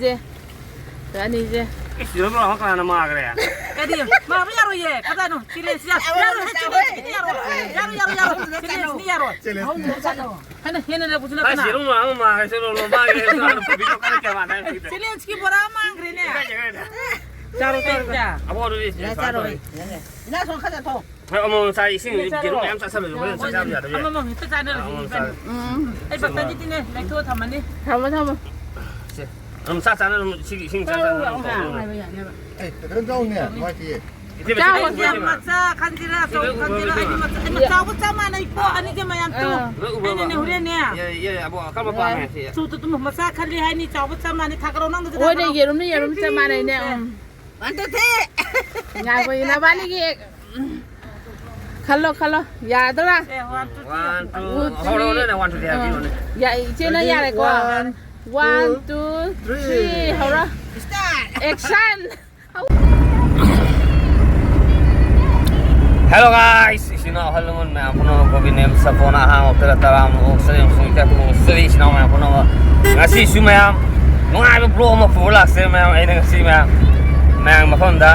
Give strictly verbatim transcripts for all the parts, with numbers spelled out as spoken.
ꯁꯦ, ꯑꯅꯤꯁꯦ꯫ ꯏꯁ, ꯌꯦꯔꯨꯝ ꯂꯧꯔꯒ ꯀꯅꯥꯅ ꯃꯥꯈ꯭ꯔꯦ? ꯀꯔꯤ? ꯃꯥꯕ ꯌꯥꯔꯣꯏꯌꯦ꯫ ꯀꯗꯥꯏꯅꯣ? ꯆꯦꯂꯦꯟꯖ ꯌꯥꯔꯣꯏ꯫ ꯌꯥꯔꯣꯏ, ꯆꯦꯂꯦꯟꯖ ꯌꯥꯔꯣꯏ꯫ ꯌꯥꯔꯣꯏ, ꯌꯥꯔꯣꯏ, ꯌꯥꯔꯣꯏ꯫ ꯆꯦꯂꯦꯟꯖꯅꯤ ꯌꯥꯔꯣꯏ꯫ ꯆꯦꯂꯦꯟꯖ꯫ ꯍꯦꯟꯅ, ꯍꯦꯟꯅ ꯂꯧꯕꯁꯨ ꯑꯁ, ꯅꯠꯇꯅ꯫ ꯌꯦꯔꯨꯝ ꯂꯧꯔꯒ ꯃꯥꯈ꯭ꯔꯦ, ꯆꯦꯂꯦꯟꯖ ꯂꯧꯔꯒ ꯃꯥꯈ꯭ꯔꯦ꯫ ꯚꯤꯗꯤꯑꯣ ꯀꯟꯅ ꯀꯌꯥ ꯃꯥꯟꯅꯔꯦ ꯍꯧꯖꯤꯛꯇ꯫ ꯆꯦꯂꯦꯟꯖꯀꯤ ꯕꯣꯔꯥ ꯑꯃ ꯃꯥꯡꯈ꯭ꯔꯦꯅꯦ꯫ ꯏꯀꯥꯏ, ꯏꯀꯥꯏ, ꯏꯀꯥꯏ꯫ ꯆꯥꯔꯣ, ꯆꯥꯔꯣ, ꯆꯥꯔꯣ꯫ ꯆꯥ꯫ ꯑꯕꯣ, ꯑꯗꯨꯗꯤ ꯌꯥ, ꯁꯨꯃꯥꯏꯅ ꯆꯥꯔꯣꯏ꯫ ꯇꯧꯔꯦ꯫ ꯏꯅꯥ ꯁꯣ ꯈꯔ ꯆꯠꯊꯣꯛ꯫ ꯍꯣꯏ, ꯑꯃꯃꯝ ꯆꯥꯏ, ꯏꯁꯤꯡ ꯌꯦꯔꯨꯝ ꯃꯌꯥꯝ ꯆꯥꯁꯜꯂꯁꯨ ꯍꯣꯔꯦꯟ ꯆꯥꯛ ꯆꯥꯕ ꯌꯥꯗꯕ ꯌꯥꯏ꯫ ꯑꯃꯃꯝ ꯍꯦꯛꯇ ꯆꯥꯅꯔꯁꯤ, ꯑꯃꯃꯝ ꯏꯕꯥꯅꯤ꯫ ꯆꯥꯔꯦ꯫ ꯎꯝ꯫ ꯑꯩ ꯕꯛꯀꯟꯗꯤ ꯇꯤꯡꯉꯦ, ꯂꯩꯊꯣꯛꯑ ꯊꯝꯃꯅꯤ꯫ ꯊꯝꯃꯣ, ꯊꯝꯃꯣ꯫ ꯁꯦ, ꯑꯗꯨꯝ ꯆꯥꯛ ꯆꯥꯅ ꯑꯗꯨꯝ ꯁꯤꯒꯤ ꯏꯁꯤꯡ ꯆꯥꯛ ꯆꯥꯅ ꯑꯗꯨꯝ ꯇꯧꯔꯣ꯫ ꯍꯥꯏꯕ ꯌꯥꯅꯦꯕ꯫ ꯑꯦ, ꯀꯩꯅꯣ ꯇꯧꯅꯦ, ꯅꯨꯡꯉꯥꯏꯇꯦꯌꯦ꯫ ꯏꯆꯦ, ꯆꯥꯎ, ꯃꯁꯤꯗ ꯏꯆꯦ, ꯎꯕ ꯌꯥꯝ ꯏꯕꯦꯝꯃ꯫ ꯃꯆꯥ ꯈꯟꯁꯤꯔꯥ, ꯑꯆꯧꯕ ꯏꯆꯦ, ꯎꯕ ꯈꯟꯁꯤꯔꯥ, ꯑꯩꯗꯤ ꯏꯕꯦꯝꯃ꯫ ꯃꯆꯥ, ꯑꯩ ꯃꯆꯥꯕꯨ ꯆꯞ ꯃꯥꯟꯅꯩꯀꯣ, ꯑꯅꯤꯁꯦ ꯃꯌꯥꯝ ꯇꯨ꯫ ꯑꯥ꯫ ꯂꯣꯏ ꯎꯕ꯭ꯔꯕ? ꯑꯩꯅꯅꯦ ꯍꯣꯔꯦꯟꯅꯦ꯫ ꯌꯥꯏ, ꯌꯥꯏ, ꯑꯕꯣ, ꯑꯀꯟꯕ ꯄꯥꯝꯃꯦ, ꯁꯤ꯫ ꯇꯨ, ꯇꯨ, ꯇꯨ, ꯃꯆꯥ ꯈꯜꯂꯤ ꯍꯥꯏꯅꯤ, ꯆꯥꯎꯕ ꯆꯞ ꯃꯥꯟꯅꯩ, ꯊꯥꯡꯒꯠꯂꯣ, ꯅꯪꯗꯨꯁꯨ ꯍꯣꯏꯅꯦ, ꯊꯥꯡꯒꯠꯂꯣ꯫ ꯌꯦꯔꯨꯝꯅ ꯌꯦꯔꯨꯝ ꯆꯞ ꯃꯥꯟꯅꯩꯅꯦ, ꯎꯝ꯫ One, two, three. ꯉꯥꯏꯈꯣ, ꯅꯕꯥꯅꯤꯒꯤ ꯈꯜꯂꯣ, ꯈꯜꯂꯣ꯫ ꯌꯥꯗꯣꯏꯔꯥ? ꯑꯦ, one, two, three. One, two, two, three. ꯍꯧꯔꯣ, ꯅꯪꯅ ꯋꯥꯟ, ꯇꯨ, ꯊ꯭ꯔꯤ ꯍꯥꯏꯕꯤꯔꯣꯅꯦ꯫ ꯑꯥ꯫ ꯌꯥ-, ꯏꯆꯦꯅ ready, ꯌꯥꯔꯦꯀꯣ꯫ One, one, two, two, three, three, ꯍꯧꯔꯣ꯫ Start꯫ Action! Hello guys, ꯏꯆꯤꯟ ꯏꯅꯥꯎ ꯑꯍꯜ ꯂꯃꯟ ꯃꯌꯥꯝ ꯄꯨꯝꯅꯃꯛ ꯀꯣꯕꯤ ꯅꯦꯝ ꯁꯄꯣꯅ ꯑꯍꯥꯡ ꯑꯣꯛꯇꯒ ꯇꯔꯥ ꯑꯃ ꯑꯣꯛꯆꯔꯤ ꯑꯃꯁꯨꯡ ꯏꯀꯥꯏ ꯈꯨꯝꯅꯕ ꯎꯠꯆꯔꯤ ꯏꯆꯤꯟ ꯏꯅꯥꯎ ꯃꯌꯥꯝ ꯄꯨꯝꯅꯃꯛ꯫ ꯉꯁꯤꯁꯨ ꯃꯌꯥꯝ ꯅꯨꯡꯉꯥꯏꯕ vlog ꯑꯃ ꯄꯨꯔ ꯂꯥꯛꯆꯔꯤ ꯃꯌꯥꯝ, ꯑꯩꯅ ꯉꯁꯤ ꯃꯌꯥꯝ, ꯃꯌꯥꯝ ꯃꯐꯝꯗ꯫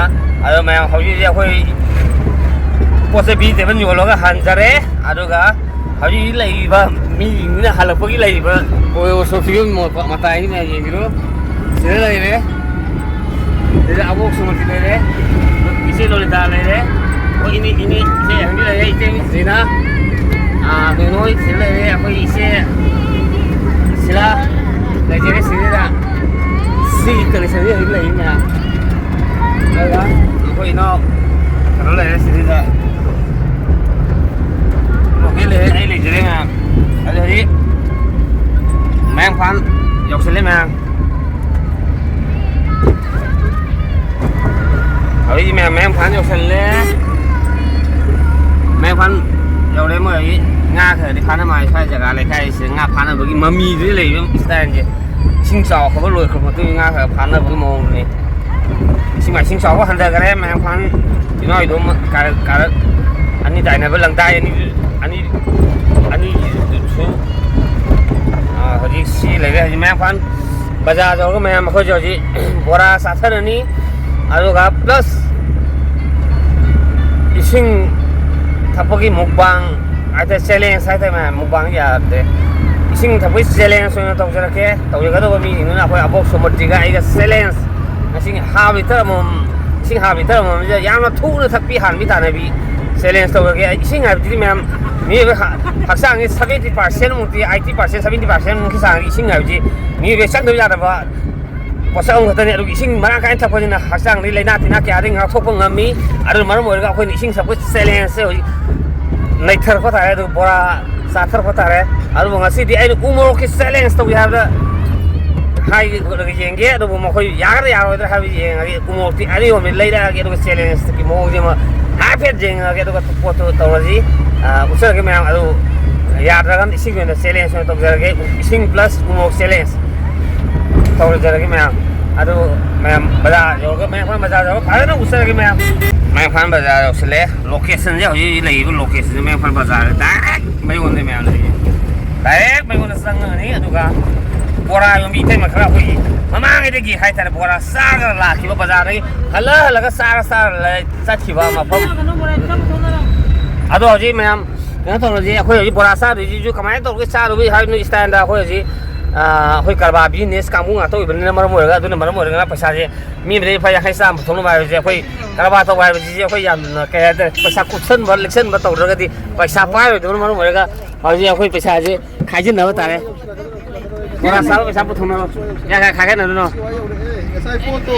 ꯑꯗꯣ ꯃꯌꯥꯝ ꯍꯧꯖꯤꯛ ꯍꯧꯖꯤꯛ ꯑꯩꯈꯣꯏ ꯄꯣꯠ ꯆꯩ vegetable ꯌꯣꯜꯂꯒ ꯍꯟꯖꯔꯦ꯫ ꯑꯗꯨꯒ ꯍꯧꯖꯤꯛ ꯂꯩꯔꯤꯕ ꯃꯤꯁꯤꯡꯁꯤꯅ ꯍꯜꯂꯛꯄꯒꯤ ꯂꯩꯔꯤꯕ ꯀꯣꯏꯕ ꯁꯣꯛꯁꯤꯒꯤ ꯃꯇꯥꯏꯁꯤ ꯃꯌꯥꯝ ꯌꯦꯡꯕꯤꯔꯣ꯫ ꯁꯤꯗ ꯂꯩꯔꯦ꯫ ꯁꯤꯗ ꯑꯕꯣꯛ ꯁꯨꯃꯇꯤ ꯂꯩꯔꯦ꯫ ꯏꯆꯦ ꯂꯣꯂꯤꯇꯥ ꯂꯩꯔꯦ꯫ ꯑꯩꯈꯣꯏ ꯏꯅꯦ, ꯏꯅꯦ, ꯏꯆꯦ ꯑꯍꯟꯒꯤ ꯂꯩꯔꯦ꯫ ꯏꯆꯦ ꯃꯤꯁꯤꯅ, ꯑꯥ, ꯅꯣꯏ ꯁꯤꯗ ꯂꯩꯔꯦ꯫ ꯑꯩꯈꯣꯏ ꯏꯆꯦ ꯁꯤꯂꯥ ꯂꯩꯖꯔꯦ ꯁꯤꯗ꯫ ꯁꯤꯒꯤ condition ꯁꯤ ꯍꯧꯖꯤꯛ ꯂꯩꯔꯤ ꯃꯌꯥꯝ꯫ ꯑꯗꯨꯒ ꯑꯩꯈꯣꯏ ꯏꯅꯥꯎ ꯀꯩꯅꯣ ꯂꯩꯔꯦ ꯁꯤꯗ꯫ ꯂꯣꯀꯦꯜ ꯂꯩꯔꯦ, ꯑꯩ ꯂꯩꯖꯔꯦ ꯃꯌꯥꯝ꯫ ꯑꯗꯨ ꯍꯧꯖꯤꯛ ꯃꯌꯥꯡꯐꯥꯟ ꯌꯧꯁꯜꯂꯦ ꯃꯌꯥꯝ꯫ ꯍꯧꯖꯤꯛ ꯃꯌꯥꯝ ꯃꯌꯥꯡꯐꯥꯟ ꯌꯧꯁꯜꯂꯦ꯫ ꯃꯌꯥꯡꯐꯥꯟ ꯌꯧꯔꯦ꯫ ꯃꯣꯏ ꯍꯧꯖꯤꯛ ꯉꯥ ꯈꯔꯗꯤ ꯐꯥꯅ ꯃꯥꯜꯂꯦ꯫ ꯁ꯭ꯋꯥꯏ ꯖꯒꯥ ꯂꯩꯀꯥꯏꯁꯦ ꯉꯥ ꯐꯥꯅꯕꯒꯤ ꯃꯃꯤꯗꯨꯗꯤ ꯂꯩꯕ style ꯁꯦ꯫ ꯏꯁꯤꯡ ꯆꯥꯎꯈ꯭ꯔꯕ, ꯂꯣꯏꯈ꯭ꯔꯕ ꯃꯇꯨꯡꯗ ꯉꯥ ꯈꯔ ꯐꯥꯅꯕꯒꯤ ꯃꯑꯣꯡꯗꯨꯅꯤ꯫ ꯏꯁꯤꯡ ꯃꯥꯏꯁꯤꯡ ꯆꯥꯎꯕ ꯍꯟꯊꯈꯔꯦ꯫ ꯃꯌꯥꯡꯐꯥꯟ ꯏꯅꯥꯎ ꯏꯗꯣꯝ ꯀꯥꯔꯛ, ꯀꯥꯔꯛ ꯑꯅꯤ ꯇꯥꯏꯅꯕ ꯂꯪꯗꯥꯏ ꯑꯅꯤ, ꯑꯅꯤ, ꯑꯅꯤꯁꯨ, ꯑꯥ, ꯍꯧꯖꯤꯛ ꯁꯤ ꯂꯩꯔꯦ꯫ ꯍꯧꯖꯤꯛ ꯃꯌꯥꯡꯐꯥꯟ ꯕꯖꯥꯔ ꯌꯧꯔꯒ ꯃꯌꯥꯝ ꯑꯩꯈꯣꯏꯁꯦ ꯍꯧꯖꯤꯛ ꯕꯣꯔꯥ ꯆꯥꯊꯔꯅꯤ, ꯑꯗꯨꯒ plus ꯏꯁꯤꯡ ꯊꯛꯄꯒꯤ mukbang ꯍꯥꯏꯇꯥꯔꯦ, challenge ꯍꯥꯏꯇꯥꯔꯦ ꯃꯌꯥꯝ, mukbang ꯌꯥꯗꯦ꯫ ꯏꯁꯤꯡ ꯊꯛꯄꯒꯤ challenge ꯑꯣꯏꯅ ꯇꯧꯖꯔꯛꯀꯦ꯫ ꯇꯧꯖꯒꯗꯧꯕ ꯃꯤꯁꯤꯡꯗꯨꯅ ꯑꯩꯈꯣꯏ ꯑꯕꯣꯛ ꯁꯣꯃꯇꯤꯒ ꯑꯩꯒ challenge꯫ ꯉꯁꯤ half litre ꯑꯃꯃꯝ, ꯏꯁꯤꯡ half litre ꯑꯃꯃꯝꯁꯦ ꯌꯥꯝꯅ ꯊꯨꯅ ꯊꯛꯄꯤ, ꯍꯥꯟꯕꯤ ꯇꯥꯟꯅꯕꯤ challenge ꯇꯧꯔꯒꯦ꯫ ꯏꯁꯤꯡ ꯍꯥꯏꯕꯁꯤꯗꯤ ꯃꯌꯥꯝ, ꯃꯤꯑꯣꯏꯕ ꯍ-, ꯍꯛꯆꯥꯡꯒꯤ seventy percent ꯃꯨꯛꯇꯤ, eighty percent, seventy percent ꯃꯨꯛꯀꯤ ꯆꯥꯡꯗꯤ ꯏꯁꯤꯡ ꯍꯥꯏꯕꯁꯤ ꯃꯤꯑꯣꯏꯕ ꯆꯪꯗꯕ ꯌꯥꯗꯕ ꯄꯣꯠꯁꯛ ꯑꯃꯈꯛꯇꯅꯤ꯫ ꯑꯗꯨꯒ ꯏꯁꯤꯡ ꯃꯔꯥꯡ ꯀꯥꯏꯅ ꯊꯛꯄꯁꯤꯅ ꯍꯛꯆꯥꯡꯗꯒꯤ ꯂꯥꯏꯅꯥ ꯇꯤꯟꯅꯥ ꯀꯌꯥꯗꯒꯤ ꯉꯥꯛꯊꯣꯛꯄ ꯉꯝꯃꯤ꯫ ꯑꯗꯨꯅ ꯃꯔꯝ ꯑꯣꯏꯔꯒ ꯑꯩꯈꯣꯏꯅ ꯏꯁꯤꯡ ꯊꯛꯄ challengeꯁꯦ ꯍꯧꯖꯤꯛ ꯅꯩꯊꯔꯛꯄ ꯇꯥꯔꯦ꯫ ꯑꯗꯨꯒ ꯕꯣꯔꯥ ꯆꯥꯊꯔꯛꯄ ꯇꯥꯔꯦ꯫ ꯑꯗꯨꯕꯨ ꯉꯁꯤꯗꯤ ꯑꯩꯅ ꯎ ꯃꯣꯔꯣꯛꯀꯤ challenge ꯇꯧꯒꯦ ꯍꯥꯏꯕꯗ ꯍꯥꯏꯒꯦ ꯌꯦꯡꯒꯦ꯫ ꯑꯗꯨꯕꯨ ꯃꯈꯣꯏ ꯌꯥꯒꯗ꯭ꯔꯥ ꯌꯥꯔꯣꯏꯗ꯭ꯔꯥ ꯍꯥꯏꯕꯗꯨ ꯌꯦꯡꯉꯒꯦ꯫ ꯎ ꯃꯣꯔꯣꯛꯇꯤ ꯑꯅꯤ ꯑꯍꯨꯝꯗꯤ ꯂꯩꯔꯛꯑꯒꯦ, ꯑꯗꯨꯒ challengeꯀꯤ ꯃꯑꯣꯡꯁꯦ ꯑꯃ ꯍꯥꯏꯐꯦꯠ ꯌꯦꯡꯉꯒꯦ꯫ ꯑꯗꯨꯒ ꯄꯣꯠꯇꯨ ꯇꯧꯔꯁꯤ꯫ ꯑ, ꯎꯠꯆꯔꯒꯦ ꯃꯌꯥꯝ꯫ ꯑꯗꯨ ꯌꯥꯗ꯭ꯔꯒꯅ ꯏꯁꯤꯡ ꯑꯣꯏꯅ challenge ꯑꯣꯏꯅ ꯇꯧꯖꯔꯒꯦ꯫ ꯏꯁꯤꯡ plus ꯎ ꯃꯣꯔꯣꯛ challenge ꯇꯧꯖꯔꯒꯦ ꯃꯌꯥꯝ꯫ ꯑꯗꯨ ꯃꯌꯥꯝ ꯕꯖꯥꯔ ꯌꯧꯔꯒ, ꯃꯌꯥꯡꯐꯥꯟ ꯕꯖꯥꯔ ꯌꯧꯔꯒ ꯐꯖꯅ ꯎꯠꯆꯔꯒꯦ ꯃꯌꯥꯝ꯫ ꯃꯌꯥꯡꯐꯥꯟ ꯕꯖꯥꯔ ꯌꯧꯁꯤꯜꯂꯦ꯫ Locationꯁꯦ, ꯍꯧꯖꯤꯛ ꯍꯧꯖꯤꯛ ꯂꯩꯔꯤꯕ locationꯁꯦ ꯃꯌꯥꯡꯐꯥꯟ ꯕꯖꯥꯔ direct ꯃꯌꯣꯟꯗ ꯃꯌꯥꯝ ꯂꯩꯔꯤ꯫ Direct ꯃꯌꯣꯟꯗ ꯆꯪꯉꯅꯤ꯫ ꯑꯗꯨꯒ ꯕꯣꯔꯥ ꯌꯣꯟꯕꯤ ꯏꯇꯩꯃ ꯈꯔ ꯑꯩꯈꯣꯏꯒꯤ ꯃꯃꯥꯡꯉꯩꯗꯒꯤ ꯍꯥꯏꯇꯥꯔꯦ, ꯕꯣꯔꯥ ꯆꯥꯔꯒ ꯂꯥꯛꯈꯤꯕ ꯕꯖꯥꯔꯗꯒꯤ ꯍꯜꯂ ꯍꯜꯂꯒ ꯆꯥꯔ ꯆꯥꯔ ꯂꯩ-, ꯆꯠꯈꯤꯕ ꯃꯐꯝ꯫ ꯑꯗꯣ ꯍꯧꯖꯤꯛ ꯃꯌꯥꯝ ꯀꯩꯅꯣ ꯇꯧꯔꯁꯤ꯫ ꯑꯩꯈꯣꯏ ꯍꯧꯖꯤꯛ ꯕꯣꯔꯥ ꯆꯥꯗꯣꯏꯁꯤꯁꯨ ꯀꯃꯥꯏꯅ ꯇꯧꯔꯒ ꯆꯥꯔꯨꯕꯒꯤ ꯍꯥꯏꯕꯅꯣ styleꯗ ꯑꯩꯈꯣꯏ ꯍꯧꯖꯤꯛ, ꯑ, ꯑꯩꯈꯣꯏ ꯀꯔꯕꯥꯔ business ꯀꯥꯡꯕꯨ ꯉꯥꯛꯇ ꯑꯣꯏꯕꯅꯤꯅ, ꯃꯔꯝ ꯑꯣꯏꯔꯒ, ꯑꯗꯨꯅ ꯃꯔꯝ ꯑꯣꯏꯔꯒꯅ ꯄꯩꯁꯥꯁꯦ ꯃꯤ ꯑꯃꯗꯒꯤ ꯂꯨꯄꯥ ꯌꯥꯡꯈꯩ ꯆꯥꯝꯃ ꯄꯨꯊꯣꯛꯅꯕ ꯍꯥꯏꯕꯁꯦ, ꯑꯩꯈꯣꯏ ꯀꯔꯕꯥꯔ ꯇꯧꯕ ꯍꯥꯏꯕꯁꯤꯗꯤ ꯑꯩꯈꯣꯏ ꯌꯥꯝꯅ, ꯀꯩ ꯍꯥꯏꯇꯥꯔꯦ, ꯄꯩꯁꯥ ꯀꯨꯞꯁꯟꯕ, ꯂꯤꯛꯁꯟꯕ ꯇꯧꯗ꯭ꯔꯒꯗꯤ ꯄꯩꯁꯥ ꯄꯥꯏꯔꯣꯏꯗꯕꯅ ꯃꯔꯝ ꯑꯣꯏꯔꯒ ꯍꯧꯖꯤꯛ ꯑꯩꯈꯣꯏ ꯄꯩꯁꯥꯁꯦ ꯈꯥꯏꯖꯤꯟꯅꯕ ꯇꯥꯔꯦ꯫ ꯕꯣꯔꯥ ꯆꯥꯕ ꯄꯩꯁꯥ ꯄꯨꯊꯣꯛꯅꯔꯣ꯫ ꯀꯌꯥ ꯀꯌꯥ ꯈꯥꯏꯒꯠꯅꯗꯣꯏꯅꯣ? ꯉꯁꯥꯏ ꯄꯣꯠꯇꯣ꯫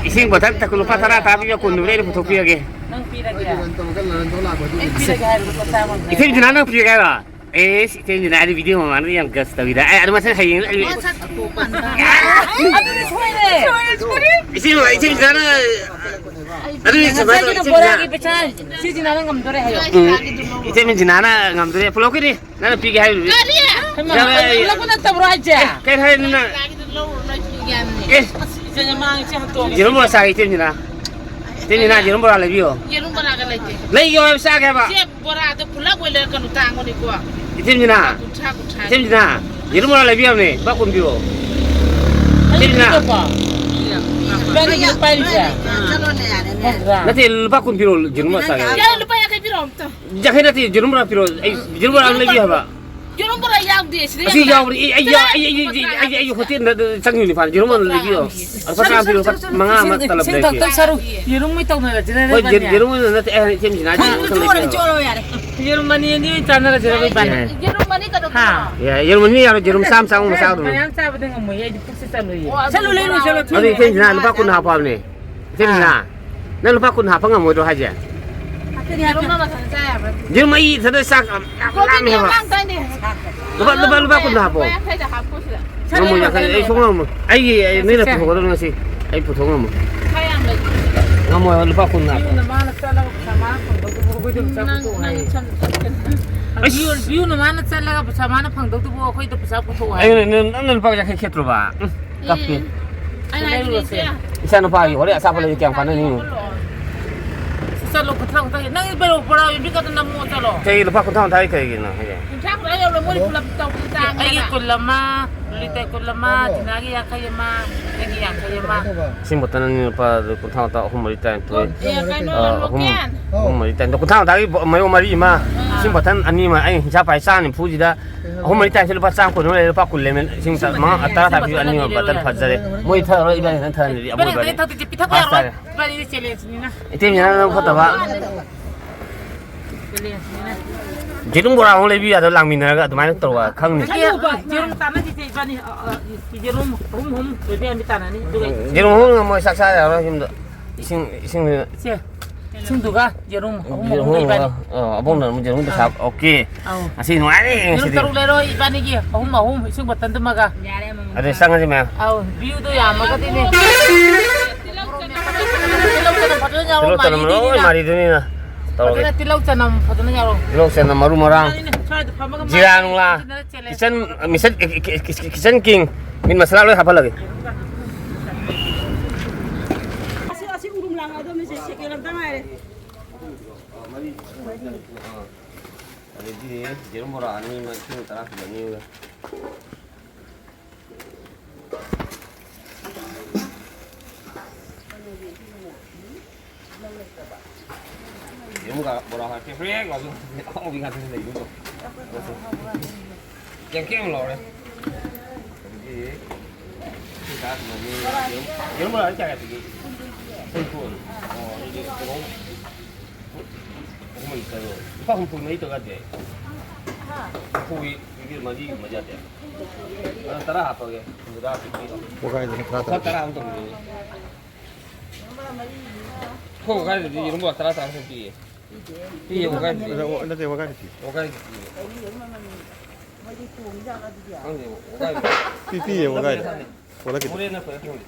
ꯏꯁꯤꯡ ꯕꯣꯇꯜ ꯂꯨꯄꯥ ꯇꯔꯥ ꯇꯔꯥ ꯄꯤꯕ ꯀꯨꯟ ꯄꯤꯕ ꯑꯩꯅ ꯄꯨꯊꯣꯛꯄꯤꯔꯒꯦ꯫ ꯅꯪ ꯄꯤꯔꯒꯦ? ꯑꯩ ꯄꯤꯔꯒꯦ ꯍꯥꯏꯔꯣ, ꯂꯨꯄꯥ ꯆꯥꯝꯃ? ꯏꯊꯦꯝ ꯖꯤꯅꯥ, ꯅꯪ ꯄꯤꯔꯒꯦ ꯍꯥꯏꯔꯣ? ꯑꯦ, ꯏꯊꯦꯝ ꯖꯤꯅꯥ, ꯑꯩꯗꯤ video ꯃꯃꯥꯡꯗ ꯌꯥꯝ guts ꯇꯧꯋꯤꯗ꯫ ꯑꯩ ꯑꯗꯨ ꯃꯁꯛ ꯍꯌꯦꯡ ꯑꯩ ꯃꯁꯛ ꯇꯨꯄꯣꯛ ꯃꯥꯟꯕ꯫ ꯑꯗꯨꯗꯤ ꯁꯣꯏꯔꯦ꯫ ꯏꯆꯦ, ꯏꯆꯦ ꯖꯤꯅꯥꯅ, ꯑꯗꯨꯗꯤ ꯁꯨꯃꯥꯏꯅ ꯇꯧ, ꯉꯁꯥꯏꯒꯤꯗꯣ ꯏꯆꯦ ꯖꯤꯅꯥ꯫ ꯕꯣꯔꯥꯒꯤ ꯄꯩꯁꯥ ꯏꯆꯦ ꯖꯤꯅꯥꯅ ꯉꯝꯗꯣꯔꯦ ꯍꯥꯏꯌꯣ꯫ ꯎꯝ, ꯏꯆꯦ ꯖꯤꯅꯥꯅ ꯉꯝꯗꯣꯔꯦ꯫ ꯄꯨꯂꯞꯀꯤꯗꯤ ꯅꯪꯅ ꯄꯤꯒꯦ ꯍꯥꯏꯕꯗꯨꯗꯤ꯫ ꯀꯔꯤ? ꯍꯩꯃꯥ, ꯌꯥꯔꯦ, ꯌꯥꯔꯦ꯫ ꯄꯨꯂꯞꯀꯤ ꯅꯠꯇꯕ꯭ꯔꯣ ꯍꯥꯏꯁꯦ? ꯀꯩ ꯍꯥꯏꯅꯣ ꯅꯪ? ꯂꯧꯔꯨꯔꯣ, ꯏꯆꯦ ꯌꯥꯝꯅꯤ꯫ ꯑꯦ꯫ ꯑꯁ, ꯏꯆꯦ ꯃꯥꯡ ꯏꯆꯦ ꯍꯟꯇꯣꯛꯑꯒꯦ꯫ ꯌꯦꯔꯨꯝ ꯕꯣꯔꯥ ꯆꯥꯒꯦ, ꯏꯆꯦ ꯖꯤꯅꯥ꯫ ꯏꯆꯦ ꯖꯤꯅꯥ, ꯌꯦꯔꯨꯝ ꯕꯣꯔꯥ ꯂꯩꯕꯤꯌꯣ꯫ ꯌꯦꯔꯨꯝ ꯕꯣꯔꯥꯒ ꯂꯩꯇꯦ꯫ ꯂꯩꯌꯣ ꯍꯥꯏꯕ, ꯆꯥꯒꯦ ꯍꯥꯏꯕ꯫ ꯏꯆꯦ, ꯕꯣꯔꯥꯗꯣ ꯄꯨꯂꯞ ꯑꯣꯏꯅ ꯂꯩꯔꯛꯀꯅꯨ, ꯇꯥꯡꯕꯅꯤꯀꯣ꯫ ꯏꯆꯦ ꯖꯤꯅꯥ꯫ ꯀꯨꯟꯊ꯭ꯔꯥ, ꯀꯨꯟꯊ꯭ꯔꯥ꯫ ꯏꯆꯦ ꯖꯤꯅꯥ, ꯌꯦꯔꯨꯝ ꯕꯣꯔꯥ ꯂꯩꯕꯤꯌꯣ ꯍꯥꯏꯕꯅꯦ, ꯂꯨꯄꯥ ꯀꯨꯟ ꯄꯤꯔꯛꯑꯣ꯫ ꯁꯤꯅ꯫ ꯏꯕꯥꯅꯤꯒꯤ ꯂꯨꯄꯥ ꯂꯤꯁꯦ꯫ ꯆꯠꯂꯣꯅꯦ, ꯌꯥꯔꯦꯅꯦ꯫ ꯅꯠꯇꯦ, ꯂꯨꯄꯥ ꯀꯨꯟ ꯄꯤꯔꯛꯑꯣ, ꯌꯦꯔꯨꯝ ꯃꯆꯥ꯫ ꯌꯥꯔꯦ, ꯂꯨꯄꯥ ꯌꯥꯡꯈꯩ ꯄꯤꯔꯛꯑꯣ ꯑꯝꯇ꯫ ꯌꯥꯡꯈꯩ ꯅꯠꯇꯦ, ꯌꯦꯔꯨꯝ ꯕꯣꯔꯥ ꯄꯤꯔꯛꯑꯣ꯫ ꯑꯩ ꯌꯦꯔꯨꯝ ꯕꯣꯔꯥ ꯑꯃ ꯂꯩꯕꯤꯌꯨ ꯍꯥꯏꯕ꯫ ꯌꯦꯔꯨꯝ ꯕꯣꯔꯥ ꯌꯥꯎꯗꯦ ꯁꯤꯗ꯫ ꯑꯁꯤ ꯌꯥꯎꯗꯦ꯫ ꯌꯥꯎꯕꯅꯤ꯫ ꯑꯩ, ꯑꯩ, ꯌꯥꯎ-, ꯑꯩ, ꯑꯩ, ꯑꯩ, ꯑꯩ, ꯑꯩ, ꯑꯩ ꯍꯣꯇꯦꯜꯗ ꯆꯪꯉꯤꯕꯅꯤ, ꯐꯥꯅ ꯌꯦꯔꯨꯝ ꯑꯃ ꯂꯩꯕꯤꯌꯣ꯫ ꯂꯨꯄꯥ ꯇꯔꯥ ꯄꯤꯔꯛꯑꯣ, ꯂꯨꯄꯥ ꯃꯉꯥ ꯑꯃ ꯏꯁꯤꯡ, ꯇꯂꯕ ꯏꯁꯤꯡ ꯂꯩꯒꯦ꯫ ꯊꯛꯇꯣꯏ ꯁꯔꯨꯛ ꯌꯦꯔꯨꯝ ꯑꯣꯏ ꯇꯧꯅꯔꯁꯤꯔ ꯍꯣꯏ, ꯌꯦꯔꯨꯝ, ꯏꯕꯥꯅꯤ? ꯌꯦꯔꯨꯝ ꯑꯣꯏꯅ ꯅꯠꯇꯦ, ꯑꯩ ꯍꯥꯏ ꯏꯆꯦꯝꯁꯤꯅ ꯍꯥꯏꯁꯦ꯫ ꯍꯥ? ꯌꯦꯔꯨꯝ ꯊꯛꯇꯣꯏ ꯆꯣꯠꯂꯣ, ꯁꯔꯨꯛ꯫ ꯌꯥꯔꯦ꯫ ꯌꯦꯔꯨꯝ ꯑꯅꯤ ꯑꯅꯤ ꯑꯣꯏꯅ ꯆꯥꯅꯔꯁꯤꯔ ꯏꯕꯥꯅꯤ? ꯌꯥꯏ꯫ ꯌꯦꯔꯨꯝ ꯑꯅꯤ ꯀꯩꯅꯣ ꯍꯥ? ꯇꯧꯔꯣ? ꯌꯥꯏ, ꯌꯦꯔꯨꯝ ꯑꯅꯤ ꯌꯥꯔꯣꯏ, ꯌꯦꯔꯨꯝ ꯆꯥꯝꯃ ꯆꯥꯝꯃ ꯃꯌꯥꯝ ꯆꯥꯕꯗꯣ꯫ ꯃꯌꯥꯝ ꯆꯥꯕꯗꯤ ꯉꯝꯃꯣꯏꯌꯦ, ꯑꯩꯗꯤ ꯄꯨꯛꯁꯦ ꯆꯜꯂꯣꯏꯌꯦ꯫ ꯑꯣ, ꯑꯗꯨ ꯆꯠꯂꯨ, ꯂꯩꯔꯨ, ꯕꯣꯔꯥ ꯆꯠꯂꯨ, ꯑꯗꯨ ꯊꯨꯅ꯫ ꯏꯆꯦꯝꯁꯤꯅ ꯂꯨꯄꯥ ꯀꯨꯟ ꯍꯥꯞꯄꯣ ꯍꯥꯏꯕꯅꯦ꯫ ꯏꯆꯦꯝꯁꯤꯅ, ꯑꯥ꯫ ꯅꯪ ꯂꯨꯄꯥ ꯀꯨꯟ ꯍꯥꯞꯄ ꯉꯝꯃꯣꯏꯗ꯭ꯔꯣ ꯍꯥꯏꯁꯦ? ꯌꯦꯔꯨꯝ ꯑꯃ ꯃꯊꯟ ꯆꯥ ꯌꯥꯕ꯭ꯔꯥ? ꯌꯦꯔꯨꯝ ꯑꯩ ꯏꯊꯟꯗ ꯆꯥꯛ ꯌꯥꯝ ꯂꯥꯝꯃꯦ ꯍꯥꯏꯕ꯫ ꯂꯨꯄꯥ, ꯂꯨꯄꯥ, ꯂꯨꯄꯥ ꯀꯨꯟ ꯍꯥꯞꯄꯣ꯫ ꯂꯨꯄꯥ ꯌꯥꯡꯈꯩꯗ ꯍꯥꯞꯄꯣ ꯁꯤꯗ꯫ ꯉꯝꯃꯣꯏ, ꯌꯥꯡꯈꯩ ꯑꯩ ꯁꯨꯡꯉꯝ ꯉꯝꯃꯣꯏ꯫ ꯑꯩꯒꯤ, ꯑꯩ, ꯅꯣꯏꯅ ꯄꯨꯊꯣꯛꯀꯗꯕꯅꯤ ꯉꯁꯤ꯫ ꯑꯩ ꯄꯨꯊꯣꯛ ꯉꯝꯃꯣꯏ꯫ ꯄꯩꯁꯥ ꯌꯥꯝ ꯂꯩꯇꯦ꯫ ꯉꯝꯃꯣꯏ ꯍꯥꯏꯕ, ꯂꯨꯄꯥ ꯀꯨꯟ ꯍꯥꯞꯄꯣ꯫ ꯕꯤꯌꯨꯅ ꯃꯥꯅ ꯆꯠꯂꯒ ꯄꯩꯁꯥ ꯃꯥꯅ ꯐꯪꯗꯧꯗꯨꯕꯨ ꯑꯩꯈꯣꯏꯗ ꯄꯩꯁꯥ ꯅꯪ, ꯄꯨꯊꯣꯛꯑꯣ ꯅꯪ ꯍꯥꯏꯌꯦ꯫ ꯁꯝ ꯆꯠꯀꯅꯤ꯫ ꯑꯁ꯫ ꯕꯤꯌꯨ, ꯕꯤꯌꯨꯅ ꯃꯥꯅ ꯆꯠꯂꯒ ꯄꯩꯁꯥ ꯃꯥꯅ ꯐꯪꯗꯧꯗꯨꯕꯨ ꯑꯩꯈꯣꯏꯗ ꯄꯩꯁꯥ ꯄꯨꯊꯣꯛꯑꯣ ꯍꯥꯏꯌꯦ꯫ ꯑꯩꯅ, ꯅꯪ, ꯅꯪꯅ ꯂꯨꯄꯥ ꯌꯥꯡꯈꯩ ꯈꯦꯠꯇ꯭ꯔꯣꯕ? ꯎꯝ, ꯀꯞꯄꯦ꯫ ꯑꯦ꯫ ꯑꯩꯅ ꯍꯥꯏꯗꯤꯅꯦ, ꯏꯆꯦ꯫ ꯏꯆꯥ ꯅꯨꯄꯥꯒꯤ ꯍꯣꯔꯦꯟ ꯑꯆꯥꯄꯣꯠ ꯂꯩꯕ ꯀꯌꯥꯝ ꯀꯥꯟꯅꯅꯤ? ꯆꯠꯂꯣ, ꯀꯨꯟꯊ꯭ꯔꯥ, ꯀꯨꯟꯊ꯭ꯔꯥ꯫ ꯅꯪ ꯕꯣꯔꯥ, ꯕꯣꯔꯥ ꯌꯣꯟꯕꯤ ꯈꯛꯇ ꯅꯝꯃꯣ ꯆꯠꯂꯣ꯫ ꯀꯩꯒꯤ ꯂꯨꯄꯥ ꯀꯨꯟꯊ꯭ꯔꯥ, ꯀꯨꯟꯊ꯭ꯔꯥꯒꯤ ꯀꯩꯒꯤꯅꯣ ꯍꯥꯏꯁꯦ? ꯀꯨꯟꯊ꯭ꯔꯥ, ꯀꯨꯟꯊ꯭ꯔꯥ ꯌꯧꯔꯣ, ꯃꯣꯏꯗꯤ ꯄꯨꯂꯞ ꯇꯧꯕꯗꯤ ꯇꯥꯡꯉꯦꯅ꯫ ꯑꯩꯒꯤ ꯀꯨꯟ ꯑꯃ, ꯂꯤꯇꯔ ꯀꯨꯟ ꯑꯃ, ꯇꯤꯅꯥꯒꯤ ꯌꯥꯡꯈꯩ ꯑꯃ, ꯑꯩꯒꯤ ꯌꯥꯡꯈꯩ ꯑꯃ꯫ ꯏꯁꯤꯡ ꯕꯣꯇꯜ ꯑꯅꯤ ꯂꯨꯄꯥ ꯀꯨꯟꯊ꯭ꯔꯥ, ꯀꯨꯟꯊ꯭ꯔꯥ, ꯑꯍꯨꯝ ꯃꯔꯤ ꯇꯔꯥꯅꯤꯊꯣꯏ꯫ ꯑꯦ, ꯀꯩꯅꯣ, ꯑ, ꯑꯍꯨꯝ, ꯂꯣꯀꯦꯜ꯫ ꯑꯍꯨꯝ ꯃꯔꯤ ꯇꯔꯥꯅꯤꯊꯣꯏ꯫ ꯀꯨꯟꯊ꯭ꯔꯥ, ꯀꯨꯟꯊ꯭ꯥꯒꯤ ꯕꯣ-, ꯃꯌꯣꯝ ꯃꯔꯤ ꯑꯃ, ꯑꯥ꯫ ꯏꯁꯤꯡ ꯕꯣꯇꯜ ꯑꯅꯤ ꯑꯃ, ꯑꯩ ꯍꯤꯡꯁꯥꯞ ꯄꯥꯏ ꯆꯥꯝꯃ ꯅꯤꯐꯨꯁꯤꯗ ꯑꯍꯨꯝ ꯃꯔꯤ ꯇꯔꯥꯅꯤꯊꯣꯏ, ꯂꯨꯄꯥ ꯆꯥꯝꯃ ꯀꯨꯟ ꯑꯃ ꯂꯩꯔꯦ, ꯂꯨꯄꯥ ꯀꯨꯟ ꯂꯦꯝꯃꯦ꯫ ꯏꯁꯤꯡ ꯏꯁꯤꯡ ꯃꯉꯥ, ꯕꯣꯇꯜ ꯇꯔꯥ ꯊꯥꯕꯤꯌꯨ, ꯑꯅꯤ ꯑꯃ ꯕꯣꯇꯜ ꯐꯖꯔꯦ꯫ ꯃꯣꯏ ꯊꯛꯑꯔꯣꯏ, ꯏꯕꯥꯅꯤ ꯈꯛꯇꯪ ꯊꯛꯑꯅꯤ, ꯑꯃꯣꯏ ꯏꯕꯥꯅꯤ ꯏꯕꯥꯅꯤ꯫ ꯊꯛꯇꯣꯏꯁꯦ ꯄꯤꯊꯛꯄ ꯐꯥꯁ ꯌꯥꯔꯣꯏ꯫ ꯇꯥꯔꯦ꯫ ꯏꯕꯥꯅꯤꯗꯤ ꯆꯦꯂꯦꯟꯖꯅꯤꯅ꯫ ꯏꯇꯩꯃ, ꯅꯪ ꯐꯠꯇꯕ꯫ ꯆꯦꯂꯦꯟꯖꯅꯤꯅ꯫ ꯌꯦꯔꯨꯝ ꯕꯣꯔꯥ ꯑꯃꯨꯛ ꯂꯩꯕꯤꯌꯨ ꯌꯥꯗ꯭ꯔꯣ? ꯂꯥꯡꯃꯤꯟꯅꯔꯒ ꯑꯗꯨꯃꯥꯏꯅ ꯇꯧꯔꯒ ꯈꯪꯅꯤ꯫ ꯌꯦꯔꯨꯝ ꯇꯥꯟꯅꯁꯤꯁꯦ ꯏꯕꯥꯅꯤ, ꯑ, ꯑ, ꯌꯦꯔꯨꯝ ꯑꯍꯨꯝ ꯑꯍꯨꯝ ꯂꯣꯏꯕ ꯌꯥꯅꯤ ꯇꯥꯟꯅꯅꯤ, ꯑꯗꯨꯒ ꯌꯦꯔꯨꯝ ꯑꯍꯨꯝ ꯉꯝꯃꯣꯏ, ꯆꯥꯛ ꯆꯥ ꯌꯥꯔꯣꯏ ꯌꯨꯝꯗ꯫ ꯏꯁꯤꯡ, ꯏꯁꯤꯡ ꯁꯦ, ꯏꯁꯤꯡꯗꯨꯒ ꯌꯦꯔꯨꯝ ꯑꯍꯨꯝ ꯑꯍꯨꯝ ꯌꯦꯔꯨꯝ ꯂꯩꯕꯅꯤ꯫ ꯑ, ꯑꯕꯣꯛꯅ ꯑꯃꯨꯛ ꯌꯦꯔꯨꯝ ꯄꯩꯁꯥ, ꯑꯥ꯫ ꯑꯣꯀꯦ꯫ ꯑꯧ꯫ ꯉꯁꯤ ꯅꯨꯡꯉꯥꯏꯔꯦ ꯌꯦꯔꯨꯝ ꯉꯁꯤꯗꯤ꯫ ꯇꯔꯨꯛ ꯂꯩꯔꯣ, ꯏꯕꯥꯅꯤꯒꯤ ꯑꯍꯨꯝ ꯑꯍꯨꯝ, ꯏꯁꯤꯡ ꯕꯣꯇꯜꯗꯨꯃꯒ꯫ ꯌꯥꯔꯦ, ꯑꯃꯃꯝ ꯑꯗꯨꯗꯤ ꯆꯥꯔꯣ꯫ ꯆꯪꯉꯁꯤ ꯃꯌꯥꯝ꯫ ꯑꯧ, ꯚ꯭ꯌꯨꯗꯣ ꯌꯥꯝꯃꯒꯗꯤꯅꯦ꯫ ꯇꯤꯜꯍꯧ ꯆꯅꯝ ꯐꯖꯅ ꯌꯥꯎꯔꯣ, ꯇꯤꯜꯍꯧ ꯆꯅꯝ ꯂꯣꯏ ꯃꯥꯔꯤꯗꯨꯅꯤꯅ꯫ ꯃꯥꯔꯤꯗꯨꯅꯤꯅ ꯇꯧꯔꯒꯦ꯫ ꯐꯖꯅ ꯇꯤꯜꯍꯧ ꯆꯅꯝ ꯐꯖꯅ ꯌꯥꯎꯔꯣ꯫ ꯇꯤꯜꯍꯧ ꯆꯅꯝ ꯃꯔꯨ ꯃꯔꯥꯡ꯫ ꯃꯥꯅꯤꯅꯦ, ꯁ꯭ꯋꯥꯏꯗ ꯐꯝꯃꯒ ꯖꯤꯔꯥ ꯃꯥꯔꯤ ꯅꯨꯡꯂꯥ꯫ ꯐꯖꯅ ꯆꯦꯜꯂꯦ꯫ ꯀꯤꯆꯟ, ꯃꯤꯁꯟ, ꯀꯤ-, ꯀꯤ-, ꯀꯤ-, ꯀꯤꯆꯟ ꯀꯤꯡ꯫ ꯃꯤꯠ ꯃꯁꯥꯂꯥ ꯂꯣꯏ ꯍꯥꯞꯍꯜꯂꯒꯦ꯫ ꯑꯁꯤ, ꯑꯁꯤ ꯎꯔꯨꯝ ꯂꯥꯡꯉꯛꯑꯗꯕꯅꯤ, ꯁꯦ, ꯁꯦꯀꯦꯟ ꯑꯝꯇ ꯉꯥꯏꯔꯦ꯫ ꯑꯗꯒꯤ ꯌꯦꯔꯨꯝ ꯕꯣꯔꯥ ꯑꯅꯤ ꯑꯃ, ꯏꯁꯤꯡ ꯇꯔꯥ ꯀꯨꯟ ꯑꯅꯤ ꯑꯃꯒ꯫ ꯌꯦꯔꯨꯝꯒ ꯕꯣꯔꯥ ꯍꯥꯏꯔꯛꯀꯦ꯫ ꯍꯣꯔꯦꯟ ꯉꯥꯛꯇ ꯑꯍꯥꯎꯕꯤ ꯉꯥꯛꯇꯅꯤ ꯂꯩꯗꯣꯏꯗꯣ꯫ ꯀꯦꯝ ꯀꯦꯝ ꯂꯥꯎꯔꯦ꯫ ꯑꯗꯒꯤ ꯁꯤ ꯆꯥꯁꯤꯅ ꯃꯤ ꯌꯦꯔꯨꯝ, ꯌꯦꯔꯨꯝ ꯕꯣꯔꯥꯗꯤ ꯀꯌꯥ ꯀꯌꯥ ꯄꯤꯒꯦ? ꯍꯨꯝꯐꯨ꯫ ꯑꯣ, ꯑꯗꯨꯗꯤ ꯀꯩꯅꯣ, ꯑꯍꯨꯝ ꯑꯅꯤ ꯇꯔꯨꯛ꯫ ꯂꯨꯄꯥ ꯍꯨꯝꯐꯨ ꯃꯔꯤ ꯇꯧ ꯌꯥꯗꯦ꯫ ꯍꯨꯝꯐꯨꯒꯤ ꯄꯤꯕꯤꯔꯣ, ꯃꯔꯤꯒꯨꯝꯕ ꯌꯥꯗꯦ꯫ ꯑꯗꯣ ꯇꯔꯥ ꯍꯥꯞꯄꯒꯦ꯫ ꯍꯨꯝꯐꯨꯇꯔꯥ ꯄꯤꯕꯤꯔꯣ꯫ ꯋꯥꯒꯥꯏꯗꯨꯅ ꯇꯔꯥ ꯂꯨꯄꯥ ꯇꯔꯥ꯫ ꯇꯔꯥ ꯑꯃ ꯇꯧꯕꯤꯔꯣ꯫ ꯑꯩꯈꯣꯏ ꯋꯥꯒꯥꯏꯗꯨꯗꯤ ꯌꯦꯔꯨꯝ ꯕꯣꯔꯥ ꯇꯔꯥ ꯇꯔꯥ ꯈꯛ ꯄꯤꯌꯦ꯫ ꯄꯤꯌꯦ, ꯋꯥꯒꯥꯏꯗꯨꯗꯤ꯫ ꯅꯠꯇꯦ, ꯋꯥꯒꯥꯏꯗꯤ ꯄꯤ꯫ ꯋꯥꯒꯥꯏꯗꯤ ꯄꯤꯌꯦ꯫ ꯈꯪꯗꯦ, ꯋꯥꯒꯥꯏꯗꯨꯗꯤ꯫ ꯄꯤ-, ꯄꯤꯌꯦ, ꯋꯥꯒꯥꯏꯗꯤ꯫ ꯄꯣꯂꯛꯈꯤꯗꯦ꯫ ꯃꯣꯔꯦꯅ ꯐꯔꯦ ꯈꯪꯗꯦ꯫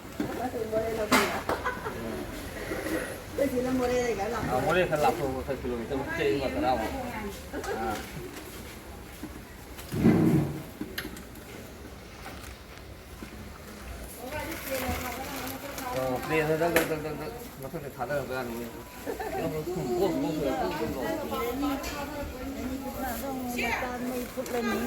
ꯑꯥ, ꯃꯣꯔꯦ ꯈꯔ ꯂꯥꯞꯊꯣꯛꯑꯒ ꯈꯔ ꯀꯤꯂꯣꯃꯤꯇꯔ ꯃꯨꯛ ꯆꯠꯂꯤ, ꯂꯨꯄꯥ ꯇꯔꯥꯃꯨꯛ꯫ ꯑꯥ꯫ ꯑꯣ, ꯄ꯭ꯂꯦꯟꯗ ꯗꯛ ꯗꯛ ꯗꯛ ꯗꯛ ꯗꯛ ꯃꯊꯛꯇ ꯊꯥꯗꯔꯒ ꯌꯥꯅꯤ꯫ ꯃꯩ ꯐꯨꯠꯂꯅꯤ꯫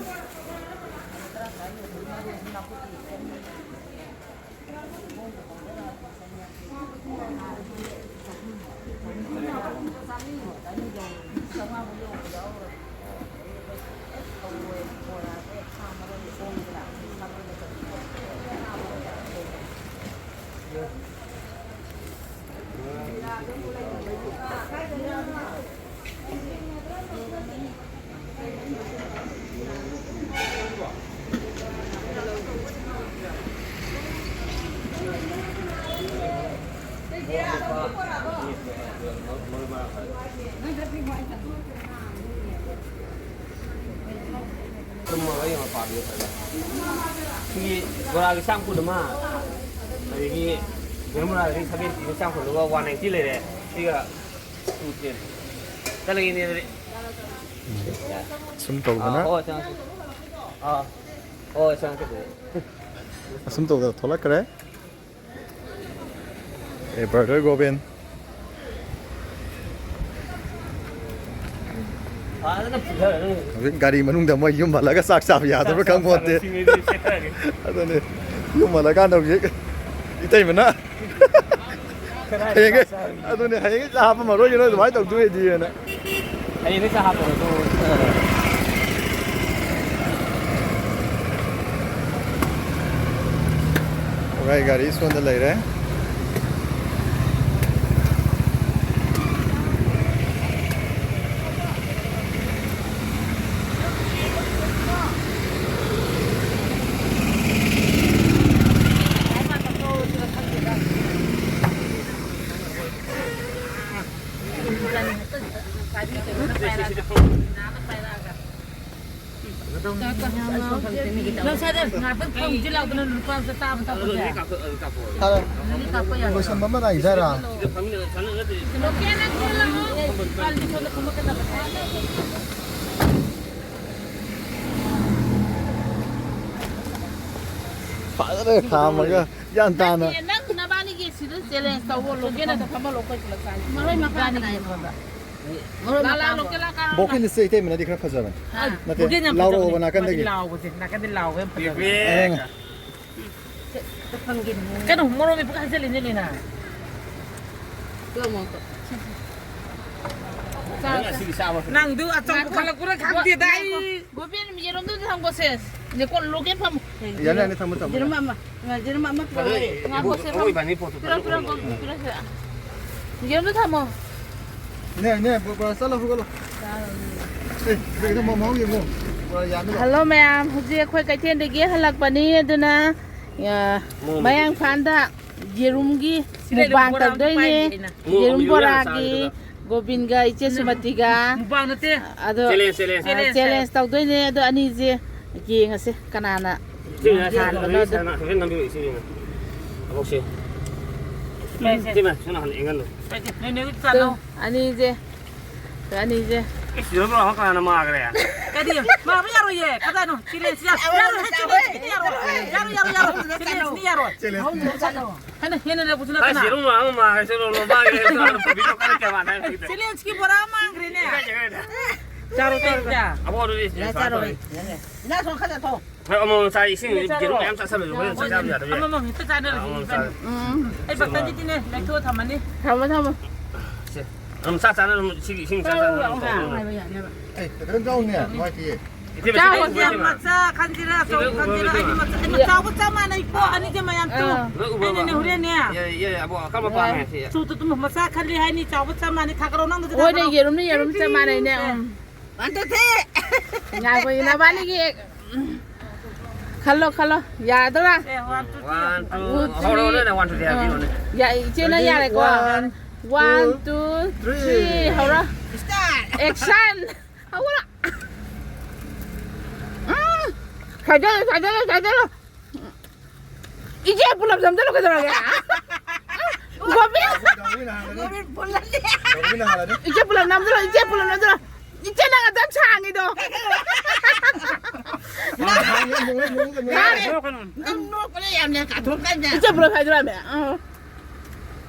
ꯇꯨꯝꯃꯒ ꯌꯦꯡꯉꯣ, ꯄꯥꯕꯤꯌꯨ ꯐꯖꯅ꯫ ꯁꯤꯒꯤ ꯕꯣꯔꯥꯒꯤ ꯆꯥꯝ ꯀꯨꯟ ꯑꯃ, ꯑꯗꯒꯤ ꯌꯦꯔꯨꯝ ꯕꯣꯔꯥꯒꯤ ꯁꯚꯦꯟꯇꯤ, ꯆꯥꯝ ꯀꯨꯟꯗꯨꯒ ꯋꯥꯟ ꯅꯥꯏꯟꯇꯤ ꯂꯩꯔꯦ꯫ ꯁꯤꯒ ꯇꯨ ꯇꯦꯟ꯫ ꯆꯠꯂꯒꯦꯅꯦ ꯑꯗꯨꯗꯤ꯫ ꯁꯨꯝ ꯑꯥ, ꯇꯧꯗꯅ꯫ ꯍꯣꯏ, ꯆꯪꯉꯛꯀꯦ꯫ ꯑꯥ, ꯍꯣꯏ, ꯆꯪꯉꯛꯀꯦ ꯑꯗꯨꯗꯤ꯫ ꯑꯁꯨꯝ ꯇꯧꯗꯅ ꯊꯣꯛꯂꯛꯈ꯭ꯔꯦ꯫ ꯑꯦ, brother ꯒꯣꯕꯤꯟ꯫ ꯐꯖꯅ ꯐꯨꯊꯔꯅꯤ꯫ ꯍꯧꯖꯤꯛ ꯒꯥꯔꯤ ꯃꯅꯨꯡꯗ ꯃꯣꯏ ꯌꯨꯝ ꯍꯜꯂꯒ ꯆꯥꯛ ꯆꯥꯕ ꯌꯥꯗꯕ꯭ꯔꯥ ꯈꯪꯄꯣꯟꯇꯦ꯫ ꯆꯥꯛ ꯆꯥꯕ ꯁꯤꯡꯉꯩꯗꯤ ꯁꯦꯠꯊꯔꯒꯦ꯫ ꯑꯗꯨꯅꯦ, ꯌꯨꯝ ꯍꯜꯂꯀꯥꯟꯗ ꯍꯧꯖꯤꯛ ꯏꯇꯩꯃꯅ ꯍꯌꯦꯡ ꯑꯗꯨꯅꯦ, ꯍꯌꯦꯡ ꯆꯥ ꯍꯥꯞꯄꯝꯃꯔꯣꯏꯒꯦ ꯅꯣꯏ ꯑꯗꯨꯃꯥꯏꯅ ꯇꯧꯗꯣꯏꯗꯤꯅ꯫ ꯍꯌꯦꯡꯗꯤ ꯆꯥ ꯍꯥꯞꯄꯔꯣꯏꯀꯣ꯫ ꯚꯥꯏ, ꯒꯥꯔꯤ ꯁꯣꯝꯗ ꯂꯩꯔꯦ꯫ ꯅꯪ ꯁ꯭ꯋꯥꯏꯗ ꯉꯥꯏꯍꯥꯛꯇꯪ ꯐꯝꯁꯤ ꯂꯥꯎꯗꯅ, ꯂꯨꯄꯥ ꯑꯝꯇ ꯆꯥꯕ ꯊꯛꯄꯁꯦ꯫ ꯐꯔꯦ꯫ ꯑꯗꯨꯗꯤ ꯀꯥꯞꯄ ꯌꯥꯏ꯫ ꯂꯣꯏꯁꯟꯕ ꯑꯃ ꯅꯥꯏꯗꯔꯥ? ꯂꯣꯀꯦꯜ ꯅꯪ ꯁꯤꯗ ꯂꯥꯛꯑꯣ꯫ ꯄꯥꯜꯂꯤ ꯁꯣꯝꯗ ꯐꯝꯃꯛꯀꯗꯕꯅꯦ꯫ ꯐꯖꯅ ꯈꯥꯝꯃꯒ ꯒ꯭ꯌꯥꯟ ꯇꯥꯅ꯫ ꯅꯠꯇꯦ, ꯅꯪ ꯅꯕꯥꯅꯤꯒꯤ ꯁꯤꯗ ꯆꯦꯂꯦꯟꯖ ꯇꯧꯋꯣ, ꯂꯣꯀꯦꯜ ꯑꯝꯇ ꯐꯝꯍꯜꯂꯣ, ꯑꯩꯈꯣꯏ ꯄꯨꯂꯞ ꯆꯥꯁꯤ꯫ ꯃꯔꯣꯏ ꯃꯄꯥꯡ ꯏꯕꯥꯅꯤ ꯀꯅꯥ ꯌꯦꯡꯉꯣ꯫ ꯂꯥ, ꯂꯥ, ꯂꯣꯀꯦꯜ ꯂꯥ, ꯀꯥꯔꯣ꯫ ꯕꯣꯛꯀꯤꯅ ꯁꯤ ꯏꯇꯩꯃꯅꯗꯤ ꯈꯔ ꯐꯖꯕꯅꯦ꯫ ꯍꯥ? ꯅꯠꯇꯦ, ꯕꯣꯀꯤꯅ ꯌꯥꯝ ꯂꯥꯎꯔꯛꯑꯣꯕ ꯐꯖꯕꯅꯦ꯫ ꯅꯥꯀꯟꯗꯒꯤ꯫ ꯃꯥꯗꯤ ꯂꯥꯎꯕꯁꯦ, ꯅꯥꯀꯟꯗꯤ ꯂꯥꯎꯕ ꯌꯥꯝ ꯐꯖꯕꯅꯦ꯫ ꯕꯦꯕꯤ꯫ ꯑꯦ꯫ ꯀꯩꯅꯣ, ꯃꯣꯔꯣꯛ ꯃꯦꯠꯄꯒ ꯍꯥꯏꯖꯜꯂꯤꯅꯦ, ꯂꯤꯅꯥ꯫ ꯅꯪꯗꯨ ꯑꯆꯧꯕ ꯈꯜꯂꯛꯄ꯭ꯔꯥ ꯈꯪꯗꯦꯗ ꯑꯩ꯫ ꯉꯥꯏꯈꯣ꯫ ꯕꯣꯕꯤ, ꯌꯦꯔꯨꯝꯗꯨꯗꯤ ꯊꯝꯈꯣꯁꯦ꯫ ꯂꯦꯀꯣ, ꯂꯣꯀꯦꯜ ꯐꯝꯃꯣ꯫ ꯌꯥꯅꯤ, ꯌꯥꯅꯤ, ꯊꯝꯃꯣ, ꯊꯝꯃꯣ꯫ ꯌꯦꯔꯨꯝ ꯑꯃ, ꯌꯦꯔꯨꯝ ꯑꯃ ꯄꯨꯔꯛꯑꯣ꯫ ꯉꯥꯏꯈꯣꯁꯦ, ꯑꯩꯈꯣꯏ ꯏꯕꯥꯅꯤ ꯄꯣꯠꯇꯨ ꯄꯤꯔꯛꯑꯣ, ꯄꯤꯔꯛꯑꯣ, ꯄꯤꯔꯛꯑꯣ, ꯄꯤꯔꯛꯑꯣꯁꯦ꯫ ꯌꯦꯔꯨꯝꯗꯣ ꯊꯝꯃꯣ꯫ ꯅꯦ, ꯅꯦ, ꯕꯣ-, ꯕꯣꯔꯥ ꯆꯠꯂꯣ, ꯍꯧꯒꯠꯂꯣ꯫ ꯑꯦ, ꯕꯦꯒꯗꯣ ꯃ-, ꯃꯑꯣꯡ ꯌꯦꯡꯉꯣ꯫ ꯕꯣꯔꯥ ꯌꯥꯟꯕ ꯂꯥꯛꯑꯣ꯫ ꯍꯜꯂꯣ ꯃꯌꯥꯝ, ꯍꯧꯖꯤꯛ ꯑꯩꯈꯣꯏ ꯀꯩꯊꯦꯜꯗꯒꯤ ꯍꯜꯂꯛꯄꯅꯤ, ꯑꯗꯨꯅ, ꯑ, ꯃꯣꯃꯣ ꯃꯌꯥꯡ ꯏꯝꯐꯥꯜꯗ ꯌꯦꯔꯨꯝꯒꯤ ꯁꯤꯗ ꯃꯨꯛꯕꯥꯡ ꯕꯣꯔꯥ ꯑꯃ ꯇꯧꯗꯣꯏꯅꯦ꯫ ꯄꯥꯏꯒꯦ ꯑꯩꯅ꯫ ꯃꯣꯃꯣ ꯌꯦꯔꯨꯝ ꯌꯣꯜꯂꯒ ꯕꯣꯔꯥꯒꯤ ꯆꯥꯕꯗꯨꯗ꯫ ꯒꯣꯕꯤꯟꯒ ꯏꯆꯦ ꯁꯨꯃꯇꯤꯒ꯫ ꯃꯨꯛꯕꯥꯡ ꯅꯠꯇꯦ꯫ ꯑꯗꯣ, ꯆꯦꯂꯦꯟꯖ, ꯆꯦꯂꯦꯟꯖ꯫ ꯑ, ꯆꯦꯂꯦꯟꯖ, ꯆꯦꯂꯦꯟꯖ ꯆꯦꯂꯦꯟꯖ꯫ ꯇꯧꯗꯣꯏꯅꯦ꯫ ꯑꯗꯣ ꯑꯅꯤꯁꯦ ꯌꯦꯡꯉꯁꯦ ꯀꯅꯥꯅ ꯁꯤ ꯃꯌꯥꯝ ꯍꯥꯟꯕꯅꯣ ꯁꯥꯟꯅ-, ꯑꯗꯣ꯫ ꯁꯥꯟꯅ-, ꯍꯥꯏꯐꯦꯠ ꯅꯝꯕꯤꯔꯛꯑꯣ, ꯏꯆꯦ ꯌꯦꯡꯉꯣ꯫ ꯑꯕꯣꯛꯁꯦ꯫ ꯁꯦ꯫ ꯁꯤ ꯃꯌꯥꯝ ꯁꯣꯝ ꯅꯥꯀꯟꯗ ꯏꯪꯍꯜꯂꯣ꯫ ꯄꯥꯏꯁꯦ, ꯅꯣꯏ ꯅꯦ ꯍꯣꯏ ꯆꯥꯅꯧ꯫ ꯑꯅꯤꯁꯦ꯫ ꯑꯅꯤꯁꯦ꯫ ꯏꯁ, ꯌꯦꯔꯨꯝ ꯕꯣꯔꯥ ꯑꯃ ꯀꯅꯥꯅ ꯃꯥꯡꯈ꯭ꯔꯦ? ꯀꯔꯤ? ꯃꯥꯡꯕ ꯌꯥꯔꯣꯏꯌꯦ꯫ ꯀꯗꯥꯏꯅꯣ? ꯆꯦꯂꯦꯟꯖ ꯌꯥ-, ꯌꯥꯔꯣꯏ, ꯆꯦꯂꯦꯟꯖ ꯌꯥꯔꯣꯏ꯫ ꯌꯥꯔꯣꯏ, ꯌꯥꯔꯣꯏ, ꯌꯥꯔꯣꯏ꯫ ꯆꯦꯂꯦꯟꯖ ꯌꯥꯔꯣꯏ꯫ ꯆꯦꯂꯦꯟꯖ꯫ ꯍꯦꯟꯅ ꯂꯦꯞꯄꯨꯁꯨ ꯑꯁ, ꯅꯠꯇꯅ꯫ ꯌꯦꯔꯨꯝ ꯕꯣꯔꯥ ꯑꯃ ꯃꯥꯡꯈ꯭ꯔꯦ, ꯁꯦ, ꯂꯣ, ꯂꯣ, ꯃꯥꯡꯈ꯭ꯔꯦ, ꯁꯦ, ꯂꯣ, ꯂꯣ, ꯃꯥꯡꯈ꯭ꯔꯦ, ꯁꯦ, ꯂꯣ, ꯂꯣ, ꯂꯣ꯫ ꯆꯦꯂꯦꯟꯖꯀꯤ ꯕꯣꯔꯥ ꯑꯃ ꯃꯥꯡꯈ꯭ꯔꯦꯅꯦ꯫ ꯀꯥꯏ ꯆꯠꯈ꯭ꯔꯦ? ꯆꯥꯔꯣ, ꯆꯥꯔꯣ, ꯆꯥꯔꯣ꯫ ꯑꯕꯣꯛ, ꯑꯗꯨꯗꯤ ꯌꯥ, ꯆꯥꯔꯣꯏ꯫ ꯏꯟꯖꯥꯡ ꯁꯣꯝ ꯈꯔ ꯆꯠꯊꯣꯛ꯫ ꯍꯣꯏ, ꯑꯃꯃꯝ ꯆꯥ, ꯏꯁꯤꯡ ꯏꯆꯦ ꯆꯥꯔꯣ꯫ ꯌꯦꯔꯨꯝ ꯃꯌꯥꯝ ꯆꯥꯁꯜꯂꯁꯨ ꯍꯣꯔꯦꯟ ꯆꯥꯛ ꯆꯥꯕ ꯌꯥꯗꯕ ꯌꯥꯏ꯫ ꯑꯃꯃꯝ ꯍꯦꯛꯇ ꯆꯥꯅꯔꯁꯤ ꯑꯃꯃꯝ ꯏꯕꯥꯅꯤ꯫ ꯆꯥꯔꯦ꯫ ꯎꯝ꯫ ꯑꯩ ꯕꯛꯀꯟꯁꯤꯗꯤꯅꯦ ꯂꯩꯊꯣꯛꯑ ꯊꯝꯃꯅꯤ꯫ ꯊꯝꯃꯣ, ꯊꯝꯃꯣ꯫ ꯁꯦ꯫ ꯑꯗꯨꯝ ꯆꯥꯛ ꯆꯥꯅ ꯑꯗꯨꯝ ꯁꯤꯒꯤ ꯏꯁꯤꯡ ꯆꯥꯛ ꯆꯥꯅ ꯑꯗꯨꯝ ꯇꯧꯔꯣ꯫ ꯍꯥꯏꯕ ꯌꯥꯅꯦꯕ꯫ ꯑꯦ, ꯈꯤꯇꯪ ꯆꯥꯎꯅꯦ, ꯅꯨꯡꯉꯥꯏꯇꯤꯌꯦ꯫ ꯏꯆꯦ, ꯆꯥꯎ, ꯁꯤꯗ ꯏꯆꯦ, ꯎꯕ꯭ꯔꯥ? ꯃꯆꯥ ꯈꯟꯁꯤꯔꯥ, ꯑꯆꯧꯕ ꯈꯟꯁꯤꯔꯥ, ꯑꯅꯤꯃꯛ ꯆꯥ-, ꯑꯩꯅ ꯆꯥꯎꯕ ꯆꯞ ꯃꯥꯟꯅꯩꯀꯣ, ꯑꯅꯤꯁꯦ ꯃꯌꯥꯝ ꯇꯨ꯫ ꯑꯥ꯫ ꯂꯣꯏ ꯎꯕ꯭ꯔꯕ? ꯑꯩꯅꯅꯦ ꯍꯣꯔꯦꯟꯅꯦ꯫ ꯌꯥꯏ, ꯌꯥꯏ, ꯑꯕꯣꯛ ꯑꯀꯪꯕ ꯄꯥꯝꯃꯦ, ꯁꯤ꯫ ꯆꯨ, ꯇꯨ, ꯇꯨ, ꯃꯆꯥ ꯈꯜꯂꯤ ꯍꯥꯏꯅꯤ, ꯆꯥꯎꯕ ꯆꯞ ꯃꯥꯟꯅꯩ, ꯊꯥꯡꯒꯠꯂꯣ, ꯅꯪꯗꯨꯁꯨ ꯍꯣꯏꯅꯦ, ꯊꯥꯡꯒꯠꯂꯣ꯫ ꯌꯦꯔꯨꯝꯅ ꯌꯦꯔꯨꯝ ꯆꯞ ꯃꯥꯟꯅꯩꯅꯦ, ꯁꯦ꯫ ꯎꯝ꯫ One, two, three꯫ ꯉꯥꯏꯈꯣ, ꯅꯕꯥꯅꯤꯒꯤ, ꯎꯝ, ꯈꯜꯂꯣ, ꯈꯜꯂꯣ, ꯌꯥꯗꯣꯔꯥ? ꯁꯦ, one, two, three꯫ One, two, ꯍꯧꯔꯣ, ꯅꯣꯏꯅ one, two, three ꯍꯥꯏꯕꯤꯔꯣꯅꯦ꯫ ꯌꯥ-, ꯏꯆꯦꯅ ready? ꯌꯥꯔꯦꯀꯣ꯫ One, one, two, two, three, three꯫ ꯍꯧꯔꯣ꯫ Start꯫ Action! ꯍꯧꯔꯣ꯫ ꯎꯝ꯫ ꯁꯥꯏꯗꯠꯂꯣ, ꯁꯥꯏꯗꯠꯂꯣ, ꯁꯥꯏꯗꯠꯂꯣ꯫ ꯏꯆꯦ ꯄꯨꯂꯞ ꯅꯝꯁꯤꯜꯂꯣ ꯀꯩꯗꯧꯔꯒꯦ? ꯒꯣꯕꯤꯟ! ꯒꯣꯕꯤꯟ ꯄꯨꯜꯂꯅꯤ꯫ ꯏꯆꯦ ꯄꯨꯂꯞ ꯅꯝꯁꯤꯜꯂꯣ, ꯏꯆꯦ ꯄꯨꯂꯞ ꯅꯝꯁꯤꯜꯂꯣ꯫ ꯏꯆꯦ ꯅꯪ ꯑꯗꯨꯝ ꯁꯥꯡꯉꯤꯗꯣ꯫ ꯅꯪ ꯅꯣꯛꯄꯗ ꯌꯥꯝꯅ ꯀꯥꯊꯣꯛꯀꯥꯟꯗ꯫ ꯏꯆꯦ ꯄꯨꯂꯞ ꯍꯥꯏꯗꯣꯔꯛꯑꯃꯦ꯫ ꯑꯥ꯫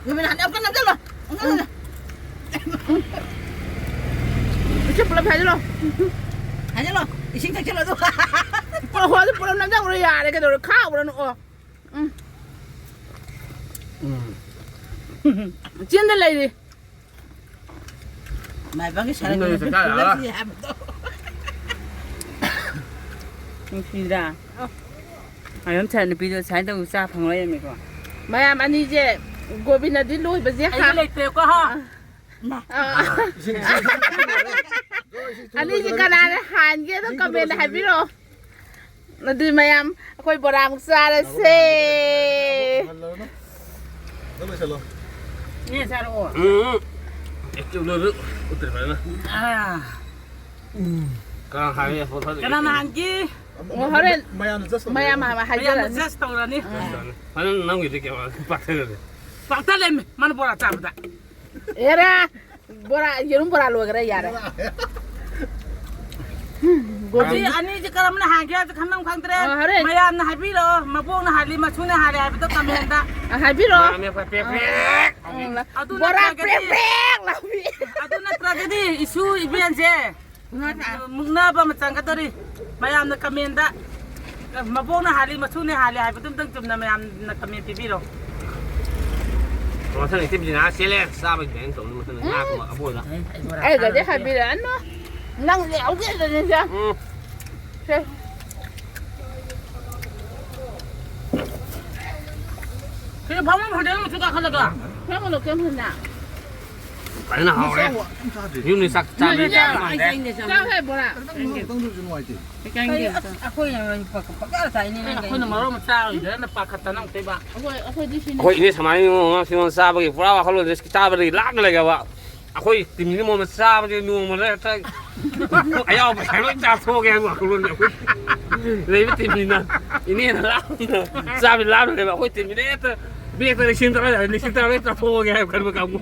ꯅꯨꯃꯤꯠ ꯍꯟꯗꯛ ꯑꯃꯨꯛꯀ ꯅꯝꯁꯤꯜꯂꯣ꯫ ꯑꯃꯨꯛꯀ ꯅꯝꯁꯤꯜꯂꯣ꯫ ꯏꯆꯦ ꯄꯨꯂꯞ ꯍꯥꯏꯖꯤꯜꯂꯣ꯫ ꯍꯥꯏꯖꯤꯜꯂꯣ꯫ ꯏꯁꯤꯡ ꯊꯛꯆꯤꯜꯂꯣ ꯑꯗꯨꯒ꯫ ꯄꯨꯂꯞ ꯍꯣ ꯑꯗꯨ ꯄꯨꯂꯞ ꯅꯝꯖꯧꯔꯣ ꯌꯥꯔꯦ ꯀꯩꯗꯧꯔꯦ ꯈꯥꯎꯕ꯭ꯔꯥ ꯅꯣꯛꯑꯣ꯫ ꯎꯝ꯫ ꯎꯝ꯫ ꯆꯤꯟꯗ ꯂꯩꯔꯤ꯫ ꯃꯥꯏꯕꯒꯤ ꯁꯔꯞ ꯆꯤꯟꯗ ꯂꯩꯔꯤ ꯆꯥꯛ ꯆꯥ ꯌꯥꯔꯔꯣꯏ꯫ ꯂꯩꯁꯤ ꯍꯥꯏꯕꯗꯣ꯫ ꯅꯨꯡꯁꯤꯗ꯭ꯔꯥ? ꯃꯌꯥꯝ ꯁꯥꯏ ꯅꯨꯄꯤꯗꯣ ꯁꯨꯃꯥꯏꯅ ꯇꯧ ꯆꯥ ꯐꯪ ꯂꯩꯔꯝꯃꯦꯀꯣ꯫ ꯃꯌꯥꯝ ꯑꯅꯤꯁꯦ ꯒꯣꯕꯤꯟꯗꯗꯤ ꯂꯣꯏꯕꯁꯦ ꯑꯩꯗꯤ ꯍꯥ-, ꯂꯩꯇ꯭ꯔꯦꯀꯣ ꯍꯥ꯫ ꯑꯥ꯫ ꯏꯁꯤꯡ, ꯏꯁꯤꯡ, ꯏꯁꯤꯡ, ꯏꯁꯤꯡ, ꯏꯁꯤꯡ, ꯏꯁꯤꯡ, ꯑꯅꯤꯁꯤ ꯀꯅꯥꯅ ꯍꯥꯟꯒꯦꯗꯣ ꯏꯁꯤꯡ comment ꯂꯣꯏꯁꯜꯂꯣ꯫ ꯍꯥꯏꯕꯤꯔꯛꯑꯣ꯫ ꯑꯗꯨꯗꯤ ꯃꯌꯥꯝ ꯑꯩꯈꯣꯏ ꯕꯣꯔꯥ ꯑꯃꯨꯛ ꯆꯥꯔꯁꯦ꯫ Hello, hello. ꯑꯗꯨ ꯂꯣꯏꯁꯜꯂꯣ꯫ ꯏꯅꯦ ꯆꯥꯔꯛꯑꯣ꯫ ꯎꯝ꯫ ꯑꯦ, ꯆꯨꯝ ꯂꯣꯏꯕ ꯎꯠꯇ꯭ꯔꯦ ꯐꯖꯅ꯫ ꯑꯥ꯫ ꯀꯅꯥ ꯍꯥꯏꯔꯦ? ꯀꯅꯥꯅ ꯍꯥꯟꯒꯦ? ꯑꯣ, ꯍꯣꯔꯦꯟ ꯃꯌꯥꯝꯅ just ꯇꯧꯕꯤꯔꯣ꯫ ꯃꯌꯥꯝ ꯍꯥꯏ-, ꯃꯌꯥꯝꯅ ꯍꯥꯏꯖꯔꯅꯤ꯫ Just ꯇꯧꯔꯅꯤ꯫ ꯐꯖꯅ ꯅꯝꯈꯤꯗꯣꯏ ꯀꯩꯅꯣ ꯄꯥꯛꯊꯈ꯭ꯔꯗꯤ꯫ ꯄꯥꯛꯊ ꯂꯩꯔꯝꯃꯦ, ꯃꯥꯅ ꯕꯣꯔꯥ ꯆꯥꯕꯗ꯫ ꯑꯦꯔꯥ, ꯕꯣꯔꯥ, ꯌꯦꯔꯨꯝ ꯕꯣꯔꯥ ꯂꯣꯏꯈꯔꯦ, ꯌꯥꯔꯦ꯫ ꯒꯣꯕꯤꯟ꯫ ꯁꯤ ꯑꯅꯤꯁꯦ ꯀꯔꯝꯕꯅ ꯍꯥꯟꯒꯦ ꯍꯥꯏꯕꯗꯣ ꯈꯟꯐꯝ ꯈꯪꯗ꯭ꯔꯦ꯫ ꯑ, ꯍꯣꯔꯦꯟ꯫ ꯃꯌꯥꯝꯅ ꯍꯥꯏꯕꯤꯔꯛꯑꯣ, ꯃꯕꯣꯛꯅ ꯍꯥꯜꯂꯤ, ꯃꯁꯨꯅ ꯍꯥꯜꯂꯤ ꯍꯥꯏꯕꯗꯣ comment꯫ ꯑ, ꯍꯥꯏꯕꯤꯔꯛꯑꯣ꯫ ꯃꯌꯥꯝꯅ ꯄ꯭ꯔꯦꯛ ꯄ꯭ꯔꯦꯛ꯫ ꯑ, ꯑꯗꯨ ꯕꯣꯔꯥ ꯅꯠꯇ꯭ꯔꯒꯗꯤ, ꯄ꯭ꯔꯦꯛ ꯄ꯭ꯔꯦꯛ ꯂꯥꯎꯕꯤ꯫ ꯑꯗꯨ ꯅꯠꯇ꯭ꯔꯒꯗꯤ ꯏꯁꯨ ꯏꯕꯦꯟꯁꯦ ꯃꯨꯛꯅꯕ ꯑꯃ ꯆꯪꯒꯗꯧꯔꯤ꯫ ꯃꯌꯥꯝꯅ commentꯇ꯫ ꯃꯕꯣꯛꯅ ꯍꯥꯜꯂꯤ, ꯃꯁꯨꯅ ꯍꯥꯜꯂꯤ ꯍꯥꯏꯕꯗꯨ ꯑꯝꯇꯪ ꯆꯨꯝꯅ ꯃꯌꯥꯝꯅ comment ꯄꯤꯕꯤꯔꯣ꯫ ꯃꯊꯪ ꯏꯆꯦ ꯕꯤꯅꯥ ꯆꯦꯜꯂꯦ, ꯆꯥꯕꯒꯤ plan ꯇꯧꯅꯤ ꯃꯊꯪ ꯉꯥ ꯊꯣꯡꯕ ꯑꯕꯣꯏꯗ꯫ ꯑꯩ ꯕꯣꯔꯥ ꯑꯩꯒꯗꯤ ꯆꯥꯔꯒꯦ꯫ ꯍꯥꯏꯕꯤꯔꯛꯑꯅꯨ꯫ ꯅꯪꯗꯤ ꯌꯥꯎꯖꯗꯅꯤꯁꯦ꯫ ꯎꯝ꯫ ꯁꯦ꯫ ꯁꯤꯗ ꯐꯝꯐꯝ ꯍꯣꯇꯦꯜ ꯑꯃꯁꯨ ꯀꯥꯈꯠꯂꯒ꯫ ꯅꯪ ꯂꯣꯀꯦꯜ ꯐꯖꯅ꯫ ꯐꯖꯅ ꯍꯥꯎꯔꯦ꯫ ꯌꯨꯝꯗ ꯆꯥꯛ ꯆꯥꯕ ꯌꯥꯝ ꯃꯥꯟꯗ꯭ꯔꯦ꯫ ꯆꯥꯎ ꯍꯦ ꯕꯣꯔꯥ꯫ ꯈꯤꯇꯪ ꯅꯨꯡꯉꯥꯏꯇꯦ꯫ ꯑꯩꯈꯣꯏ ꯄꯪꯆꯥ ꯆꯥꯏꯅꯦ ꯅꯪ ꯑꯩꯈꯣꯏꯅ ꯃꯔꯣꯟ ꯑꯃ ꯆꯥꯔꯣꯏꯗ꯭ꯔꯅ ꯄꯥꯈꯠꯇꯅ ꯑꯃꯨꯛꯇꯣꯏꯕ꯫ ꯑꯩꯈꯣꯏ ꯑꯩꯈꯣꯏꯗꯤ ꯁꯤꯅꯤ꯫ ꯑꯩꯈꯣꯏ ꯏꯅꯦ ꯁꯃꯥꯏꯅ ꯅꯣꯡꯃ ꯁꯤꯉꯣꯟ ꯆꯥꯕꯒꯤ ꯄꯨꯔꯥ ꯋꯥꯈꯜꯂꯣꯟꯁꯦ ꯆꯥꯕꯗꯒꯤ ꯂꯥꯞꯅ ꯂꯩꯈ꯭ꯔꯕ꯫ ꯑꯩꯈꯣꯏ ꯇꯤꯝꯁꯤꯅ ꯃꯣꯟꯗ ꯆꯥꯕꯁꯦ ꯅꯣꯡꯃꯗ ꯍꯦꯛꯇ ꯑꯌꯥꯎꯕ ꯄꯩꯁꯥ ꯂꯣꯏ ꯆꯥꯊꯣꯛꯑꯒꯦ ꯍꯥꯏꯕ ꯋꯥꯈꯜꯂꯣꯟꯁꯦ ꯑꯩꯈꯣꯏ ꯂꯩꯕ ꯇꯤꯝꯁꯤꯅ ꯏꯅꯦꯅ ꯂꯥꯞꯅ ꯆꯥꯕꯗꯤ ꯂꯥꯞꯅ ꯂꯩꯕ ꯑꯩꯈꯣꯏ ꯇꯤꯝꯁꯤꯅ ꯍꯦꯛꯇ ꯕꯦꯛꯇ ꯂꯤꯁꯤꯡ ꯇꯔꯥ ꯂꯤꯁꯤꯡ ꯇꯔꯥ ꯂꯣꯏ ꯆꯥꯊꯣꯛꯑꯒꯦ ꯍꯥꯏꯕ ꯈꯟꯕ ꯀꯥꯡꯕꯨ꯫